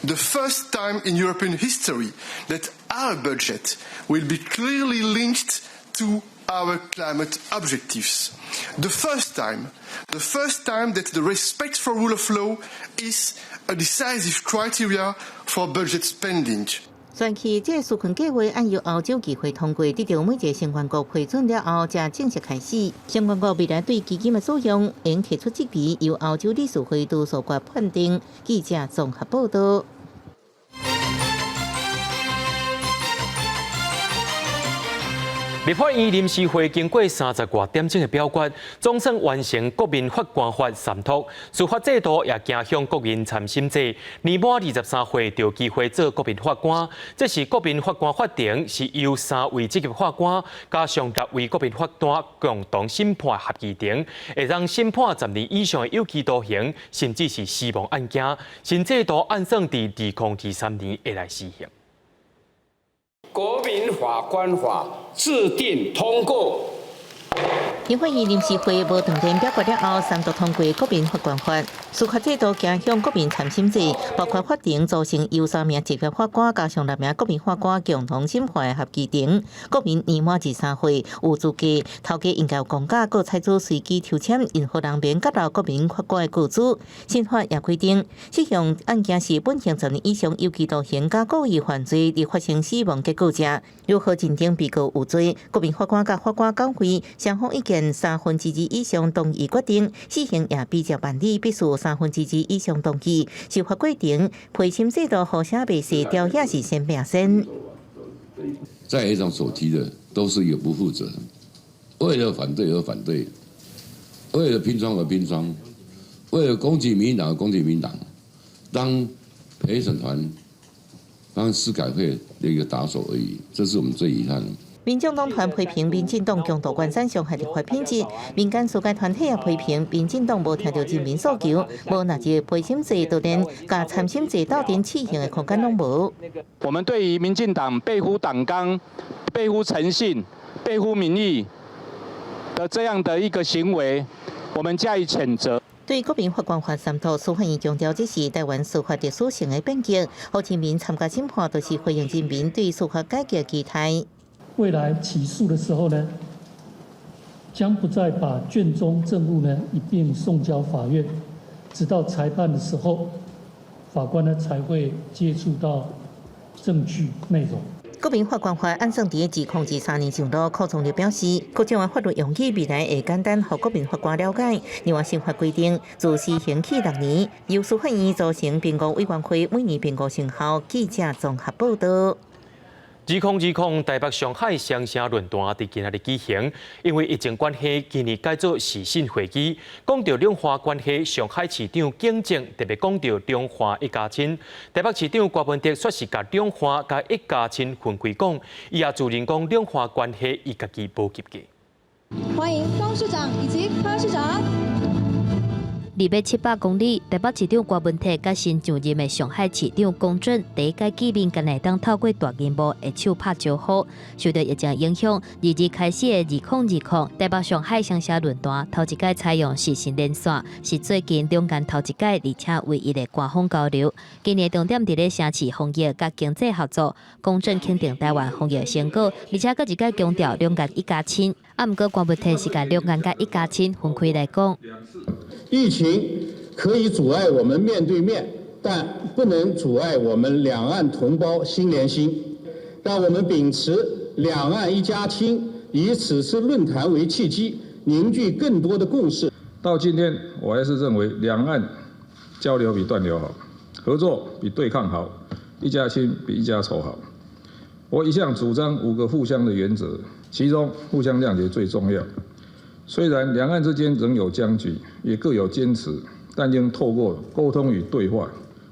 The first time in European history that our budget will be clearly linked to our climate objectives. The first time, the first time that the respect for rule of law is a decisive criteria for budget spending. 選去這个紓困計畫按由歐洲議會通過，得著每一个成員國批准了後，才正式開始。成員國未來對基金的使用，應提出質疑，由歐洲理事會多數決判定。記者綜合報導。立法院臨時會經過三十外點鐘的表決，總算完成國民法官法三讀，司法制度也走向國民參審制。年滿23歲就有機會做國民法官，這是國民法官法庭是由三位職業法官加上六位國民法官共同審判合議庭，會當審判10年以上的有期徒刑，甚至是死亡案件。新制度按算佇2023年會來施行。國民法官法制定通過。立法院臨時會無斷電表決了後，三讀通過國民法官法，司法制度走向國民參審制，包括法庭組成由三名職業法官加上六名國民法官共同審判的合議庭。國民年滿23歲有資格，頭家應該有公假，閣採取隨機抽籤，任何人免結留國民法官的僱主。新法也規定，適用案件是本刑10年以上有期徒刑佮故意犯罪而發生死亡結果者，如何認定被告有罪？國民法官佮法官公會雙方意見三分之二以上同意決定，死刑也比照辦理，必須三分之二以上同意。修法過程陪審制度予寫袂細條也是先命先。在野黨所提的都是一個不負責，為了反對而反對，為了拼裝而拼裝，為了攻擊民進黨而攻擊民進黨，當陪審團、當司改會的一個打手而已，這是我們最遺憾的。民眾黨團批評民進黨強度關山傷害立法品質，民間司改團體也批評民進黨無聽著人民訴求，無納入陪審制，就連共參審制鬥陣試行的空間攏無。我們對於民進黨背乎黨綱、背乎誠信、背乎民意的這樣的一個行為，我們加以譴責。對國民法官法三讀，司法院強調，這是台灣司法歷史性的變革，予人民參加審判，就是回應人民對司法改革期待。未來起訴的時候呢，將不再把卷宗證物呢一併送交法院，直到裁判的時候，法官呢才會接觸到證據內容。國民法官法按算佇2023年上路，柯宗就表示，各種的法律用語未來會簡單，予國民法官了解。另外，新法規定，自施行起6年，由司法院組成評估委員會，每年評估成效。記者綜合報道。2020台北上海雙城論壇佇今仔日舉行，因為疫情關係，今年改做視訊會議。講著兩岸關係，上海市長景正特別講著兩岸一家親。台北市長柯文哲煞是共兩岸佮一家親分開講，伊也自認講兩岸關係伊家己無及格。歡迎高市長以及柯市長。2欲700公里，台北市長柯文哲佮新上任的上海市長龔正第一擺見面，敢會當透過大螢幕握手拍招呼。受著疫情影響，2日開始的2020台北上海雙城論壇，頭一擺採用視訊連線，是最近兩岸頭一擺，而且唯一的官方交流。今年重點佇咧城市防疫佮經濟合作，龔正肯定台灣防疫成果，而且閣一擺強調兩岸一家親。啊，毋過柯文哲是共兩岸佮一家親分開來講。疫情可以阻礙我們面對面，但不能阻礙我們兩岸同胞心連心。讓我們秉持兩岸一家親，以此次論壇為契機，凝聚更多的共識。到今天，我還是認為兩岸交流比斷流好，合作比對抗好，一家親比一家愁好。我一向主張五個互相的原則，其中互相諒解最重要。雖然兩岸之間仍有僵局，也各有堅持，但應透過溝通與對話，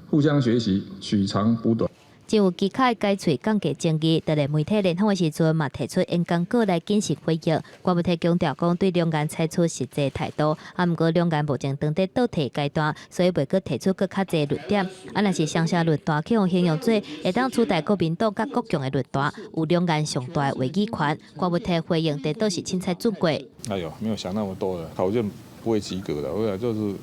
互相學習，取長補短。真有技巧解喙講價爭議，佇咧媒體聯訪的時陣嘛，提出演講稿來謹慎回應。柯文哲強調講，對兩岸採取實際態度，啊，毋過兩岸目前當佇倒退階段，所以袂閣提出閣較濟論點。啊，若是雙城論壇去予形容做會當取代國民黨佮國共的論壇，有兩岸上大的話語權。柯文哲回應，顛倒是凊彩準過。哎呦，沒有想那麼多的，考卷不會及格的，我想就是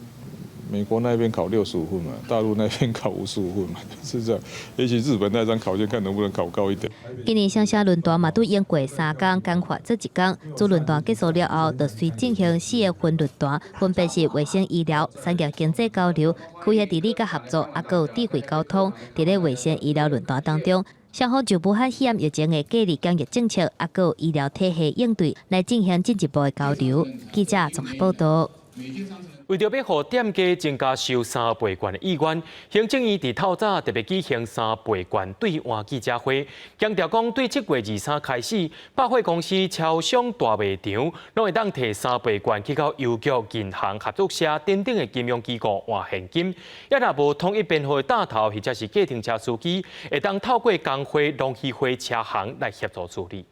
美國那邊考65分嘛，大陸那邊考55分嘛，是這樣。也許日本那張考卷看能不能考高一點。今年雙城論壇嘛，拄經過三工，簡化做一工。主論壇結束了後，就隨進行四個分論壇，分別是衛生醫療、產業經濟交流、區域治理佮合作，啊，閣有智慧交通。佇咧衛生醫療論壇當中，雙方就武漢肺炎疫情的隔離檢疫政策，啊，閣有醫療體系應對來進行進一步的交流。記者綜合報道。為著欲予店家增加收三倍券的意願，行政院佇透早特別舉行三倍券兌換記者會，強調講對7月23開始，百貨公司、超商、大賣場攏會當提三倍券去到郵局、銀行、合作社等等的金融機構換現金。抑若無統一編號的貼頭或者是計程車司機，會當透過工會、農協會車行來協助處理。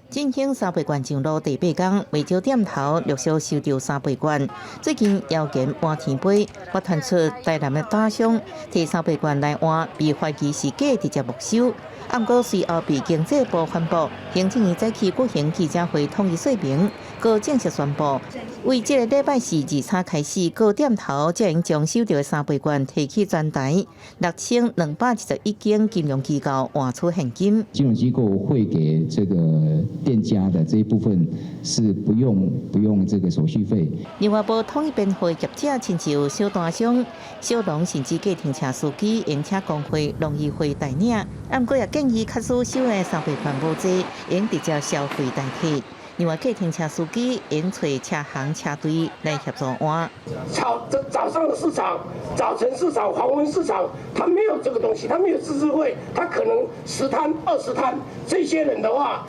振興三倍券上路第八工，袂少店頭陸續收著三倍券。最近謠言滿天飛，還傳出台南的打商提三倍券來換，被懷疑是假直接沒收。毋過隨後被經濟部反駁，行政院早起舉行記者會統一說明，閣正式宣布，為這个禮拜四23開始，各店頭才會將收著的三倍券提去全台6271間金融機構換取現金。金融機構匯給這個店家的這一部分是不用這個手續費。另外，無統一編號業者，親像小單商、小農，甚至計程車司機，用請工會、農漁會代領。毋過也建議，假使收的三倍券無濟，用直接消費代替。另外，計程車司機用揣車行車隊來協助換。早上的市場、早晨市場、黃昏市場，他沒有這個東西，他沒有自治會，他可能10攤、20攤，這些人的話，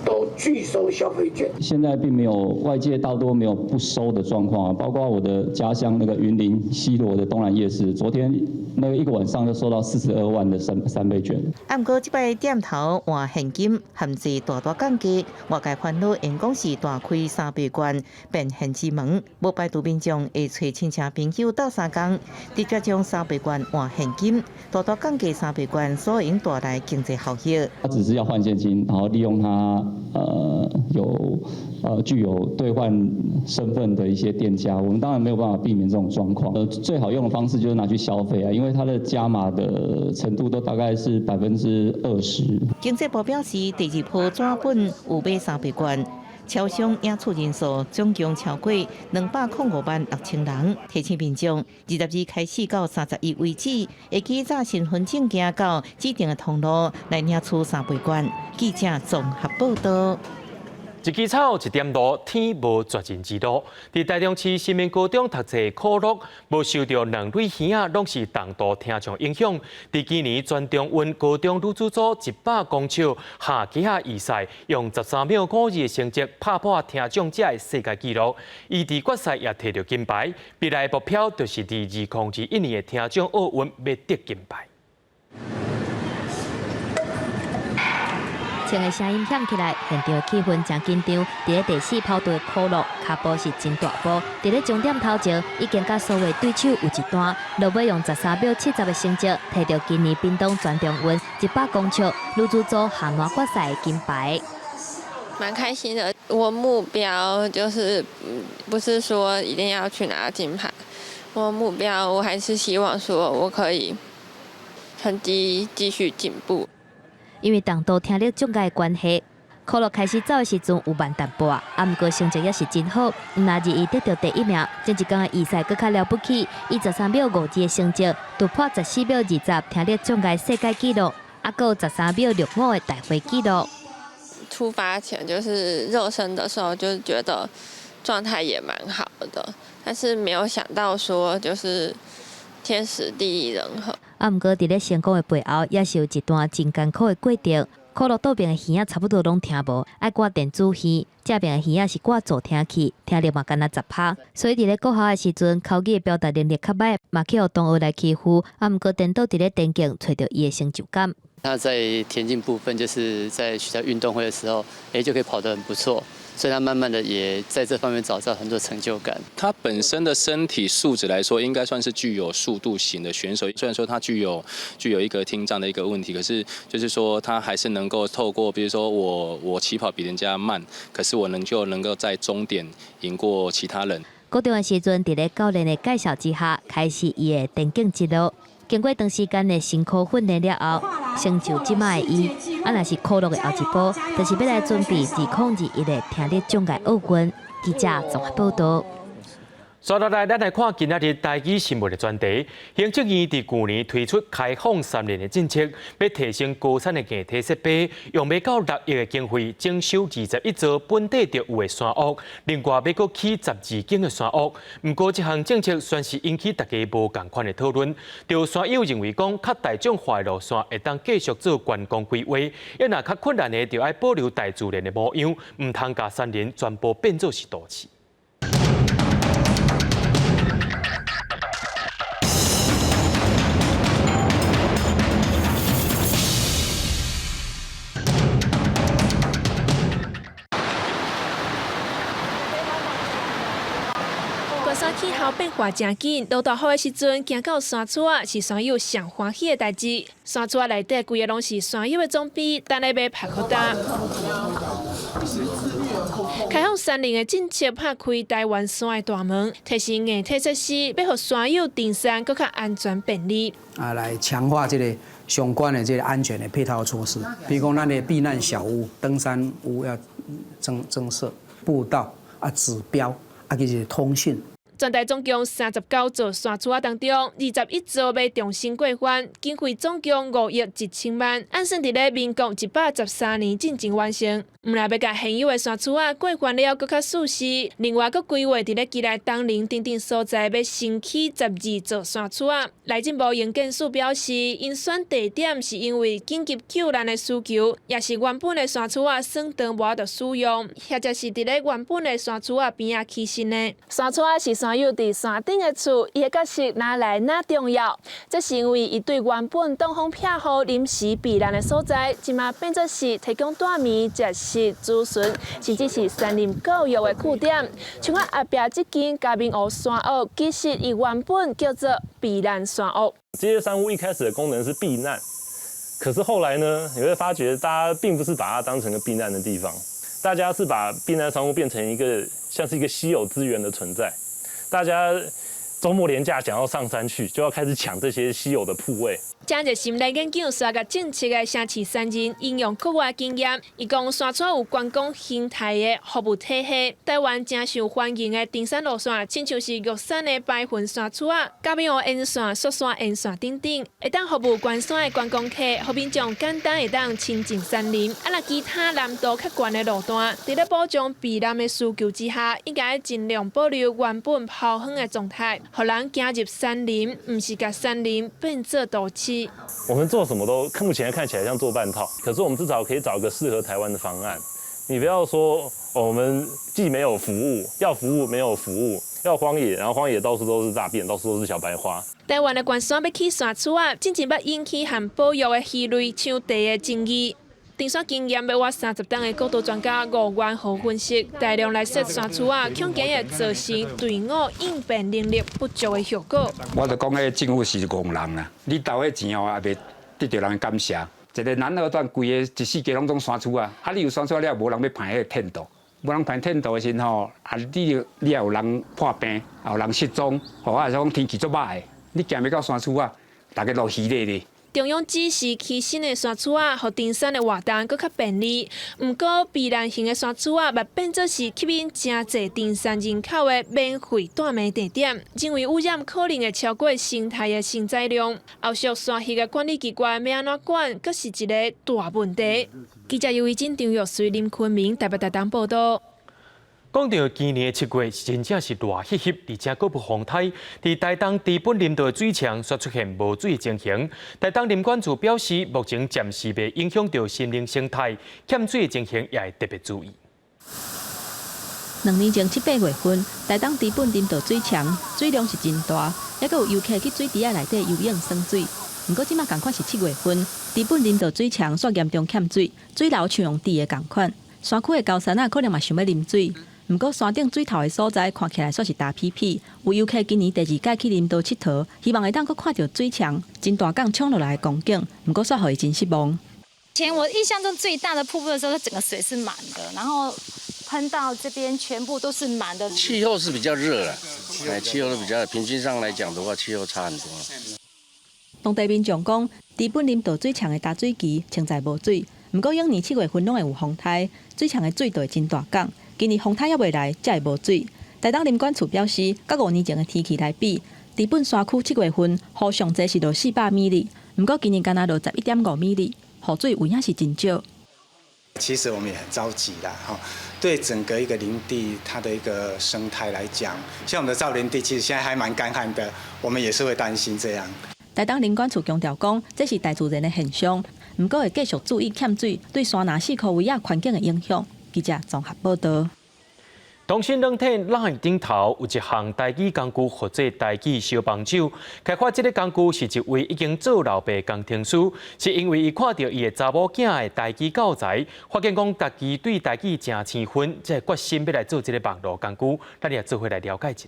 都拒收消費券。現在並沒有外界大多沒有不收的狀況啊，包括我的家鄉那個雲林西螺的東南夜市，昨天那個一個晚上就收到42萬的三倍券。毋過這擺店頭換現金限制大大降低，外界煩惱𪜶講是大開三倍券變現之門，無排除民眾會揣親戚朋友鬥相共，直接將三倍券換現金，大大降低三倍券所應帶來經濟效益。他只是要換現金，然後利用他具有兌換身份的一些店家，我們當然沒有辦法避免這種狀況。最好用的方式就是拿去消費啊，因為它的加碼的程度都大概是20%。經濟部表示，第二波紙本有買三倍券，超商領取人數總共超過205萬6千人。提醒民眾，22開始到31為止，會記早身份證件到指定的通路來領取三倍券。記者綜合報道。一支草，一點露，天無絕人之路。佇台中市新民高中讀冊可樂，無受著兩蕊耳仔攏是重度聽障影響。佇今年全中運高中女子組100公尺下機仔預賽，用13秒52的成績拍破聽障者的世界紀錄。伊佇決賽也提著金牌，未來目標就是佇2021年的聽障奧運欲得金牌。槍的聲音響起來，現場的氣氛誠緊張。佇咧第四跑道的可樂，跤步是真大步。佇咧終點頭前，已經佮所有對手有一單。落尾用13秒70的成績，提著今年屏東全中運100公尺女子組下欄決賽的金牌。蠻開心的。我目標就是，不是說一定要去拿金牌。我目標，我還是希望說我可以成績繼續進步。因為重度聽力障礙的關係，可樂開始走的時陣有慢淡薄，啊，毋過成績也是真好。毋但是伊得著第一名，前一工的預賽閣較了不起，以13秒52的成績突破14秒20聽力障礙世界紀錄，啊，閣有13秒65的大會紀錄。出發前就是熱身的時候，就覺得狀態也蠻好的，但是沒有想到說就是天時地利人和。啊，毋過佇咧成功的背後，也是有一段真艱苦的過程。可樂倒爿的耳仔差不多攏聽無，愛掛電子耳；正爿的耳仔是掛助聽器，聽力嘛干焦10%。所以佇咧國校的時陣，口語的表達能力較䆀，嘛去予同學來欺負。啊，毋過顛倒佇咧田徑，揣著伊的成就感。他在田徑部分，就是在學校運動會的時候，就可以跑得很不錯。所以他慢慢的也在這方面找到很多成就感。他本身的身體素質來說，應該算是具有速度型的選手。雖然說他具有一個聽障的一個問題，可是就是說他還是能夠透過，比如說我起跑比人家慢，可是我能夠在終點贏過其他人。高中的時陣，佇咧教練的介紹之下，開始伊的田徑之路。經過長時間的辛苦訓練了後，成就這擺的伊。啊，若是可樂的後一步，就是欲來準備2021的聽力障礙奧運。記者綜合報道。煞落來，咱來看今仔日台語新聞的專題。行政院佇舊年推出開放山林的政策，欲提升高山的硬體設備，用袂到6億的經費整修21座本地就有的山屋，另外欲閣起12間的山屋。毋過，這項政策算是引起大家無仝款的討論。著山友認為講，較大眾化的路線會當繼續做觀光規劃，抑若較困難的，就愛保留大自然的模樣，毋通共山林全部變做是都市。高山氣候變化誠緊，落大雨的時陣，行到山厝仔是山友上歡喜的代誌。山厝仔內底規个攏是山友的裝備，等咧欲拍好焦。開放山林的政策拍開台灣山的大門，提升硬體設施，欲予山友登山閣較安全便利。啊，來強化這個相關的這個安全的配套措施，比如講咱的避難小屋、登山屋要增設步道啊、指標啊，佮這個通訊。全台總共39座山厝仔當中，21座欲重新過番，經費總共5億1千萬，按算佇咧民國113年進前完成。毋但欲共現有的山厝仔過番了，閣較舒適。另外，閣規劃佇咧基隆東寧等等所在，欲新起12座山厝仔。內政部營建署表示，𪜶選地點是因為緊急救難的需求，也是原本的山厝仔損長無法度使用，或者是佇咧原本的山厝仔邊仔起新的。山厝仔是山友佇山頂的厝，伊的角色哪來哪重要？這是因為伊對原本擋風避雨、臨時避難的所在，這馬變做是提供蹛暝、食食、諮詢，甚至是山林教育的據點。像我後壁這間嘉明湖山屋，其實伊原本叫做避難山屋。這些山屋一開始的功能是避難，可是後來呢，你會發覺大家並不是把它當成個避難的地方，大家是把避難山屋變成一個像是一個稀有資源的存在。大家週末連假想要上山去，就要開始搶這些稀有的鋪位。正熱心來研究沙個政策的城市山人應用國外經驗，伊講山村有觀光生態的服務體系，台灣誠受歡迎的登山路線，親像是玉山的白雲山厝仔、嘉明湖沿線、雪山沿線等等，會當服務關山的觀光客，予民眾簡單會當親近山林。啊，若其他難度較懸的路段，佇咧保障避難的需求之下，應該盡量保留原本拋荒的狀態，予人行入山林，毋是共山林變做都市。我們做什麼都目前看起來像做半套，可是我們至少可以找一個適合台灣的方案。你不要說我們既沒有服務，要服務沒有服務，要荒野，然後荒野到處都是大便，到處都是小白花。台灣的懸山欲起山厝仔，進前捌引起和保育的魚類搶地的爭議。登山經驗欲倚30冬的國道專家吳元豪分析，大量來設山厝仔，恐驚會造成隊伍應變能力不足的後果。我就講，彼個政府是戇人啦，你投彼錢哦，也袂得著人感謝。一个南二段規个一四季攏總山厝仔，啊，你有山厝了，無人欲攀彼個天道，無人攀天道的時陣吼，啊，你也有人破病，也有人失蹤，吼，啊，講天氣足歹的，你行欲到山厝仔，逐家落虛咧咧。中央指示起新的山厝仔，予登山的活動閣較便利。毋過避難型的山厝仔，嘛變做是吸引誠濟登山人口的免費蹛暝地點，認為污染可能會超過生態的承載量。後續山域的管理機關欲按怎管，閣是一个大問題。記者尤維珍、張玉水、林坤明台北台東報道。講著今年的7月是真正是熱翕翕，而且閣有風颱。佇台東知本林道的水牆煞出現無水的情形。台東林管處表示，目前暫時袂影響著森林生態，欠水的情形也會特別注意。2年前7、8月份，台東知本林道水牆水量是真大，猶閣有遊客去水池仔內底游泳耍水。毋過這馬仝款是7月份，知本林道水牆煞嚴重欠水，水流像用滴的仝款。山區的高山仔可能嘛想欲啉水。毋過山頂水頭的所在看起來煞是焦敝敝。有遊客今年第二擺去林道𨑨迌，希望會當閣看著水牆真大港衝落來的光景，毋過煞予伊真失望。前我印象中最大的瀑布的時候，它整個水是滿的，然後噴到這邊全部都是滿的。氣候是比較熱啦，哎，氣候是比較平均上來講的話，氣候差很多。當地民眾講，知本林道水牆的達水渠現在無水，毋過往年7月份攏會有風颱，水牆的水就會真大港。今年風颱猶未來，才會無水。台東林管處表示，佮5年前的天氣來比，日本山區7月份雨上濟是落400米里，毋過今年干焦落11.5米里，雨水有影是真少。其實我們也很着急啦，哈，對整個一個林地它的一個生態來講，像我們的造林地，其實現在還蠻乾旱的，我們也是會擔心這樣。台東林管處強調講，這是大自然的現象，毋過會繼續注意欠水對山林四箍圍仔環境的影響。記者綜合報道。東新軟體 LINE 頂頭有一項台語工具，號做台語小幫手。開發這个工具是一位已經做老爸工程師，是因為伊看著伊的查某囝的台語教材，發現講家己對台語誠生分，才決心欲來做這个網路工具。咱也做伙來了解一下。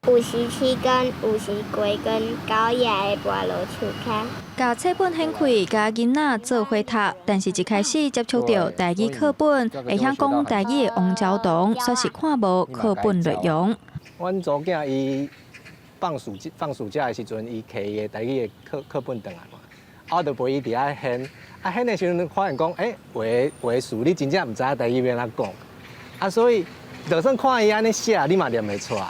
57根、50幾根高雅的菠蘿樹跤。共冊本掀開，共囡仔做伙讀，但是一開始接觸著台語課本，會曉講台語的王昭棠，煞是看無課本內容。阮查某囝伊放暑假的時陣，伊提伊的台語的課本轉來嘛，啊，我就陪伊佇遐掀，啊，掀的時陣發現講，欸，有的有的詞你真正毋知影台語欲按怎講，啊，所以就算看伊按呢寫，你嘛念袂出來。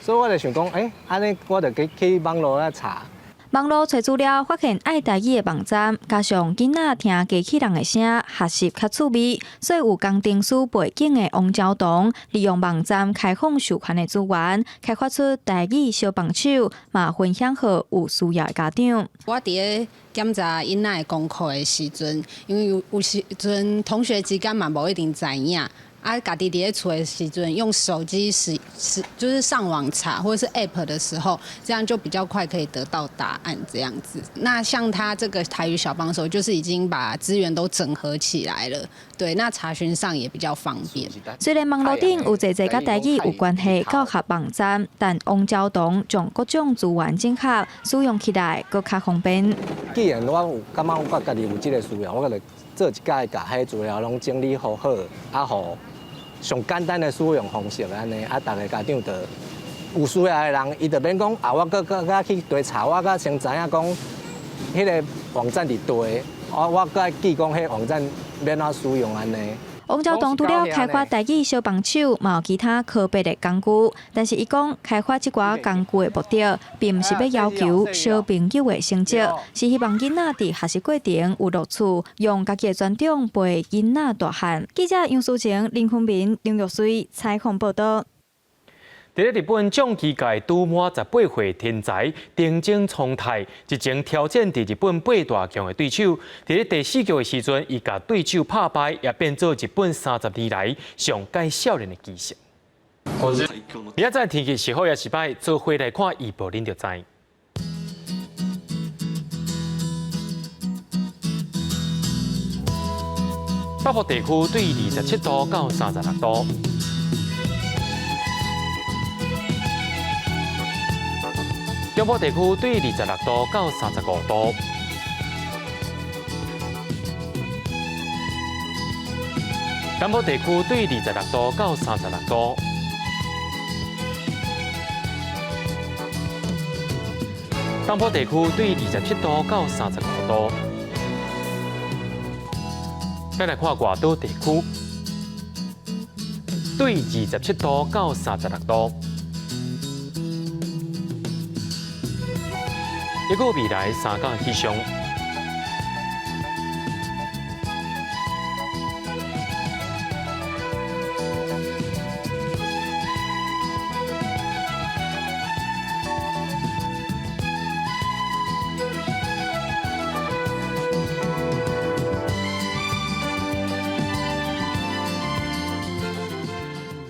所以我就想講，欸，按呢我就去網路咧查。網路揣資料，發現愛台語的網站，加上囡仔聽機器人的聲，學習較趣味，所以有工程師背景的王昭棠，利用網站開放授權的資源，開發出台語小幫手，嘛分享予有需要的家長。我佇咧檢查囡仔的功課的時陣，因為有時陣同學之間嘛無一定知影。啊，家己佇咧厝的時陣，用手機使就是上網查或者是 App 的時候，這樣就比較快可以得到答案。這樣子，那像他這個台語小幫手，就是已經把資源都整合起來了。對，那查詢上也比較方便。雖然網路頂有濟濟佮台語有關係教學網站，但王昭棠將各種資源整合，使用起來閣較方便。既然我有感覺我家己有這個需要，我就做一擺，共彼資料攏整理好好，啊，予上簡單的使用方式按呢，啊，逐个家長就有需要的人，伊就免講啊，我閣閣閣去追查，我閣先知影講，彼个網站佇佗，我閣愛記講彼網站欲按怎使用按呢。王昭棠除了開發台語小幫手，嘛有其他科別的工具。但是伊講開發這寡工具的目的，並毋是欲要求小朋友的成績，是希望囡仔佇學習過程有樂趣，用家己的專長陪囡仔大漢。記者楊淑晴、林坤明、林玉水採訪報導。佇咧日本將棋界拄滿18歲天才藤井聰太，日前挑戰佇日本八大強的對手。佇咧第四局的時陣，伊共對手拍敗，也變做日本30年來上蓋少年的棋聖。明仔載天氣是好抑是䆀，做伙來看預報，恁就知。北部地區對27度到36度。中部地區對26度到35度，南部地區對26度到36度，東部地區對27度到35度。再來看外島地區，對27度到36度。一個未來三天氣象。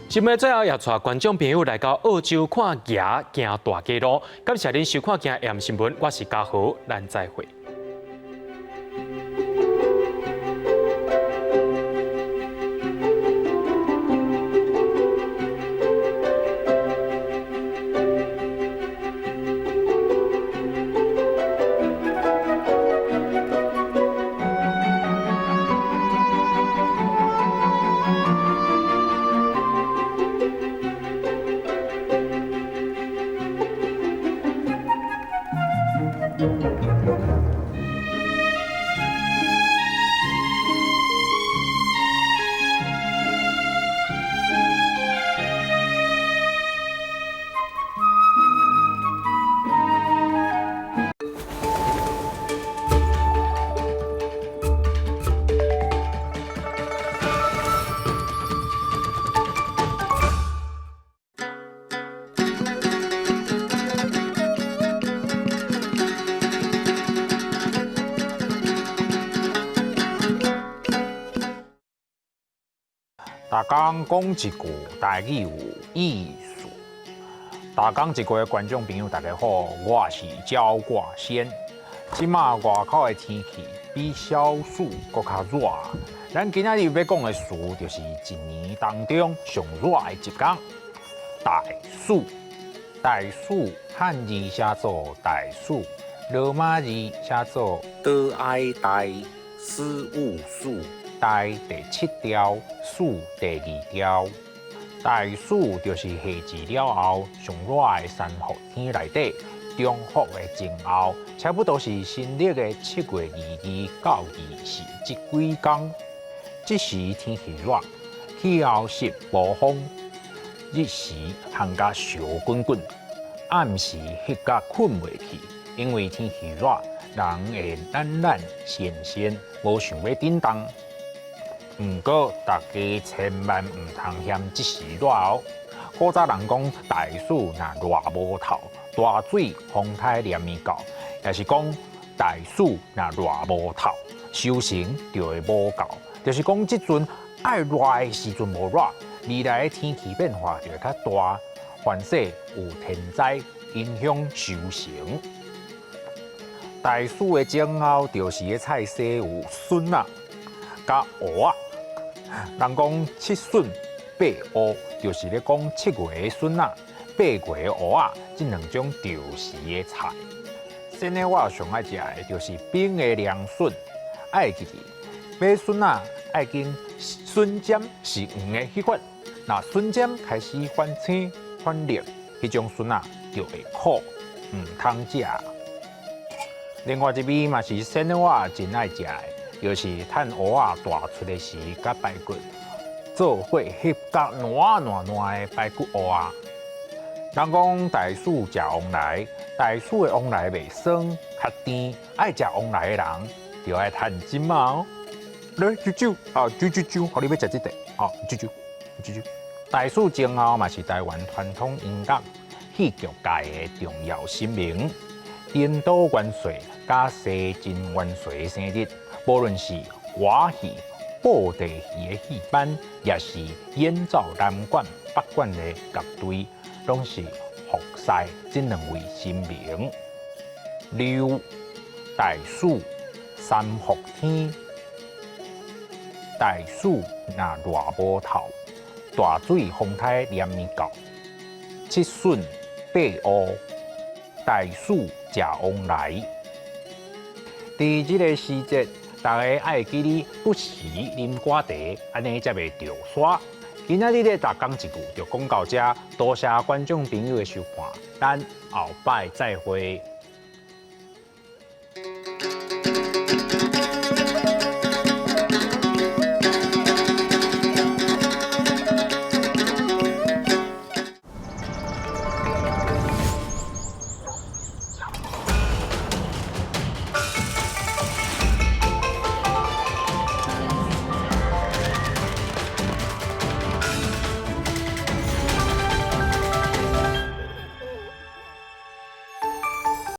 新聞最後也帶觀眾朋友來到澳洲看蜈行大街路。感謝您收看今日新聞，我是嘉豪，咱再會。逐工講一句台語有意思。逐工一句的觀眾朋友，大家好，我是焦掛先。這馬外口的天氣比小暑閣較熱。咱今仔日欲講的詞，就是一年當中上熱的一工——大暑。大暑漢字寫做大暑，羅馬字寫做多愛大四五暑。大第七條，暑第二條。大暑就是夏至了後上熱的三伏天內底，中伏的前後，差不多是新曆的7月22到24這幾工。這時天氣熱，氣候濕無風，日時烘甲燒滾滾，暗時翕甲睏袂去，因為天氣熱，人會懶懶閒閒，無想欲振動。毋過，大家千萬毋通嫌這時熱哦。古早人講大暑若熱無透，大水風颱連綿到，也是講大暑若熱無透，收成就會無夠。就是講這陣愛熱的時陣無熱，未來的天氣變化就會較大，凡勢有天災影響收成。大暑的前後，著時的菜色有筍仔、佮芋仔。人講七筍八芋，就是咧講七月的筍仔、八月的芋仔，這兩種著時的菜。先呢，我上愛食的就是冰的涼筍，愛記得買筍仔愛揀筍尖是黃的彼款，若筍尖開始反青反綠，彼種筍仔就會苦，毋通食。另外一味嘛是先呢，我真愛食的。就是趁芋仔大出的時，佮排骨做伙翕甲爛爛爛的排骨芋仔。人講大暑食旺來，大暑的旺來袂酸，較甜。愛食旺來的人，就愛趁這馬哦。來，啾啾啊，啾啾啾，予你欲食這塊，好，啾啾啾啾。大暑前後嘛是台灣傳統音樂戲劇界的重要神明，顛倒元帥佮西進元帥的生日。無論是歌戲、布袋戲的戲班，抑是演奏南管、北管的樂隊，攏是服侍這兩位神明。六大暑三伏天，大暑若熱無透，大水風颱連綿到，七筍八芋，大暑食旺來。佇這个時節，大家愛記得不時啉寡茶，按呢才袂著沙。今仔日的逐工一句就講到這，多謝觀眾朋友的收看，咱後擺再會。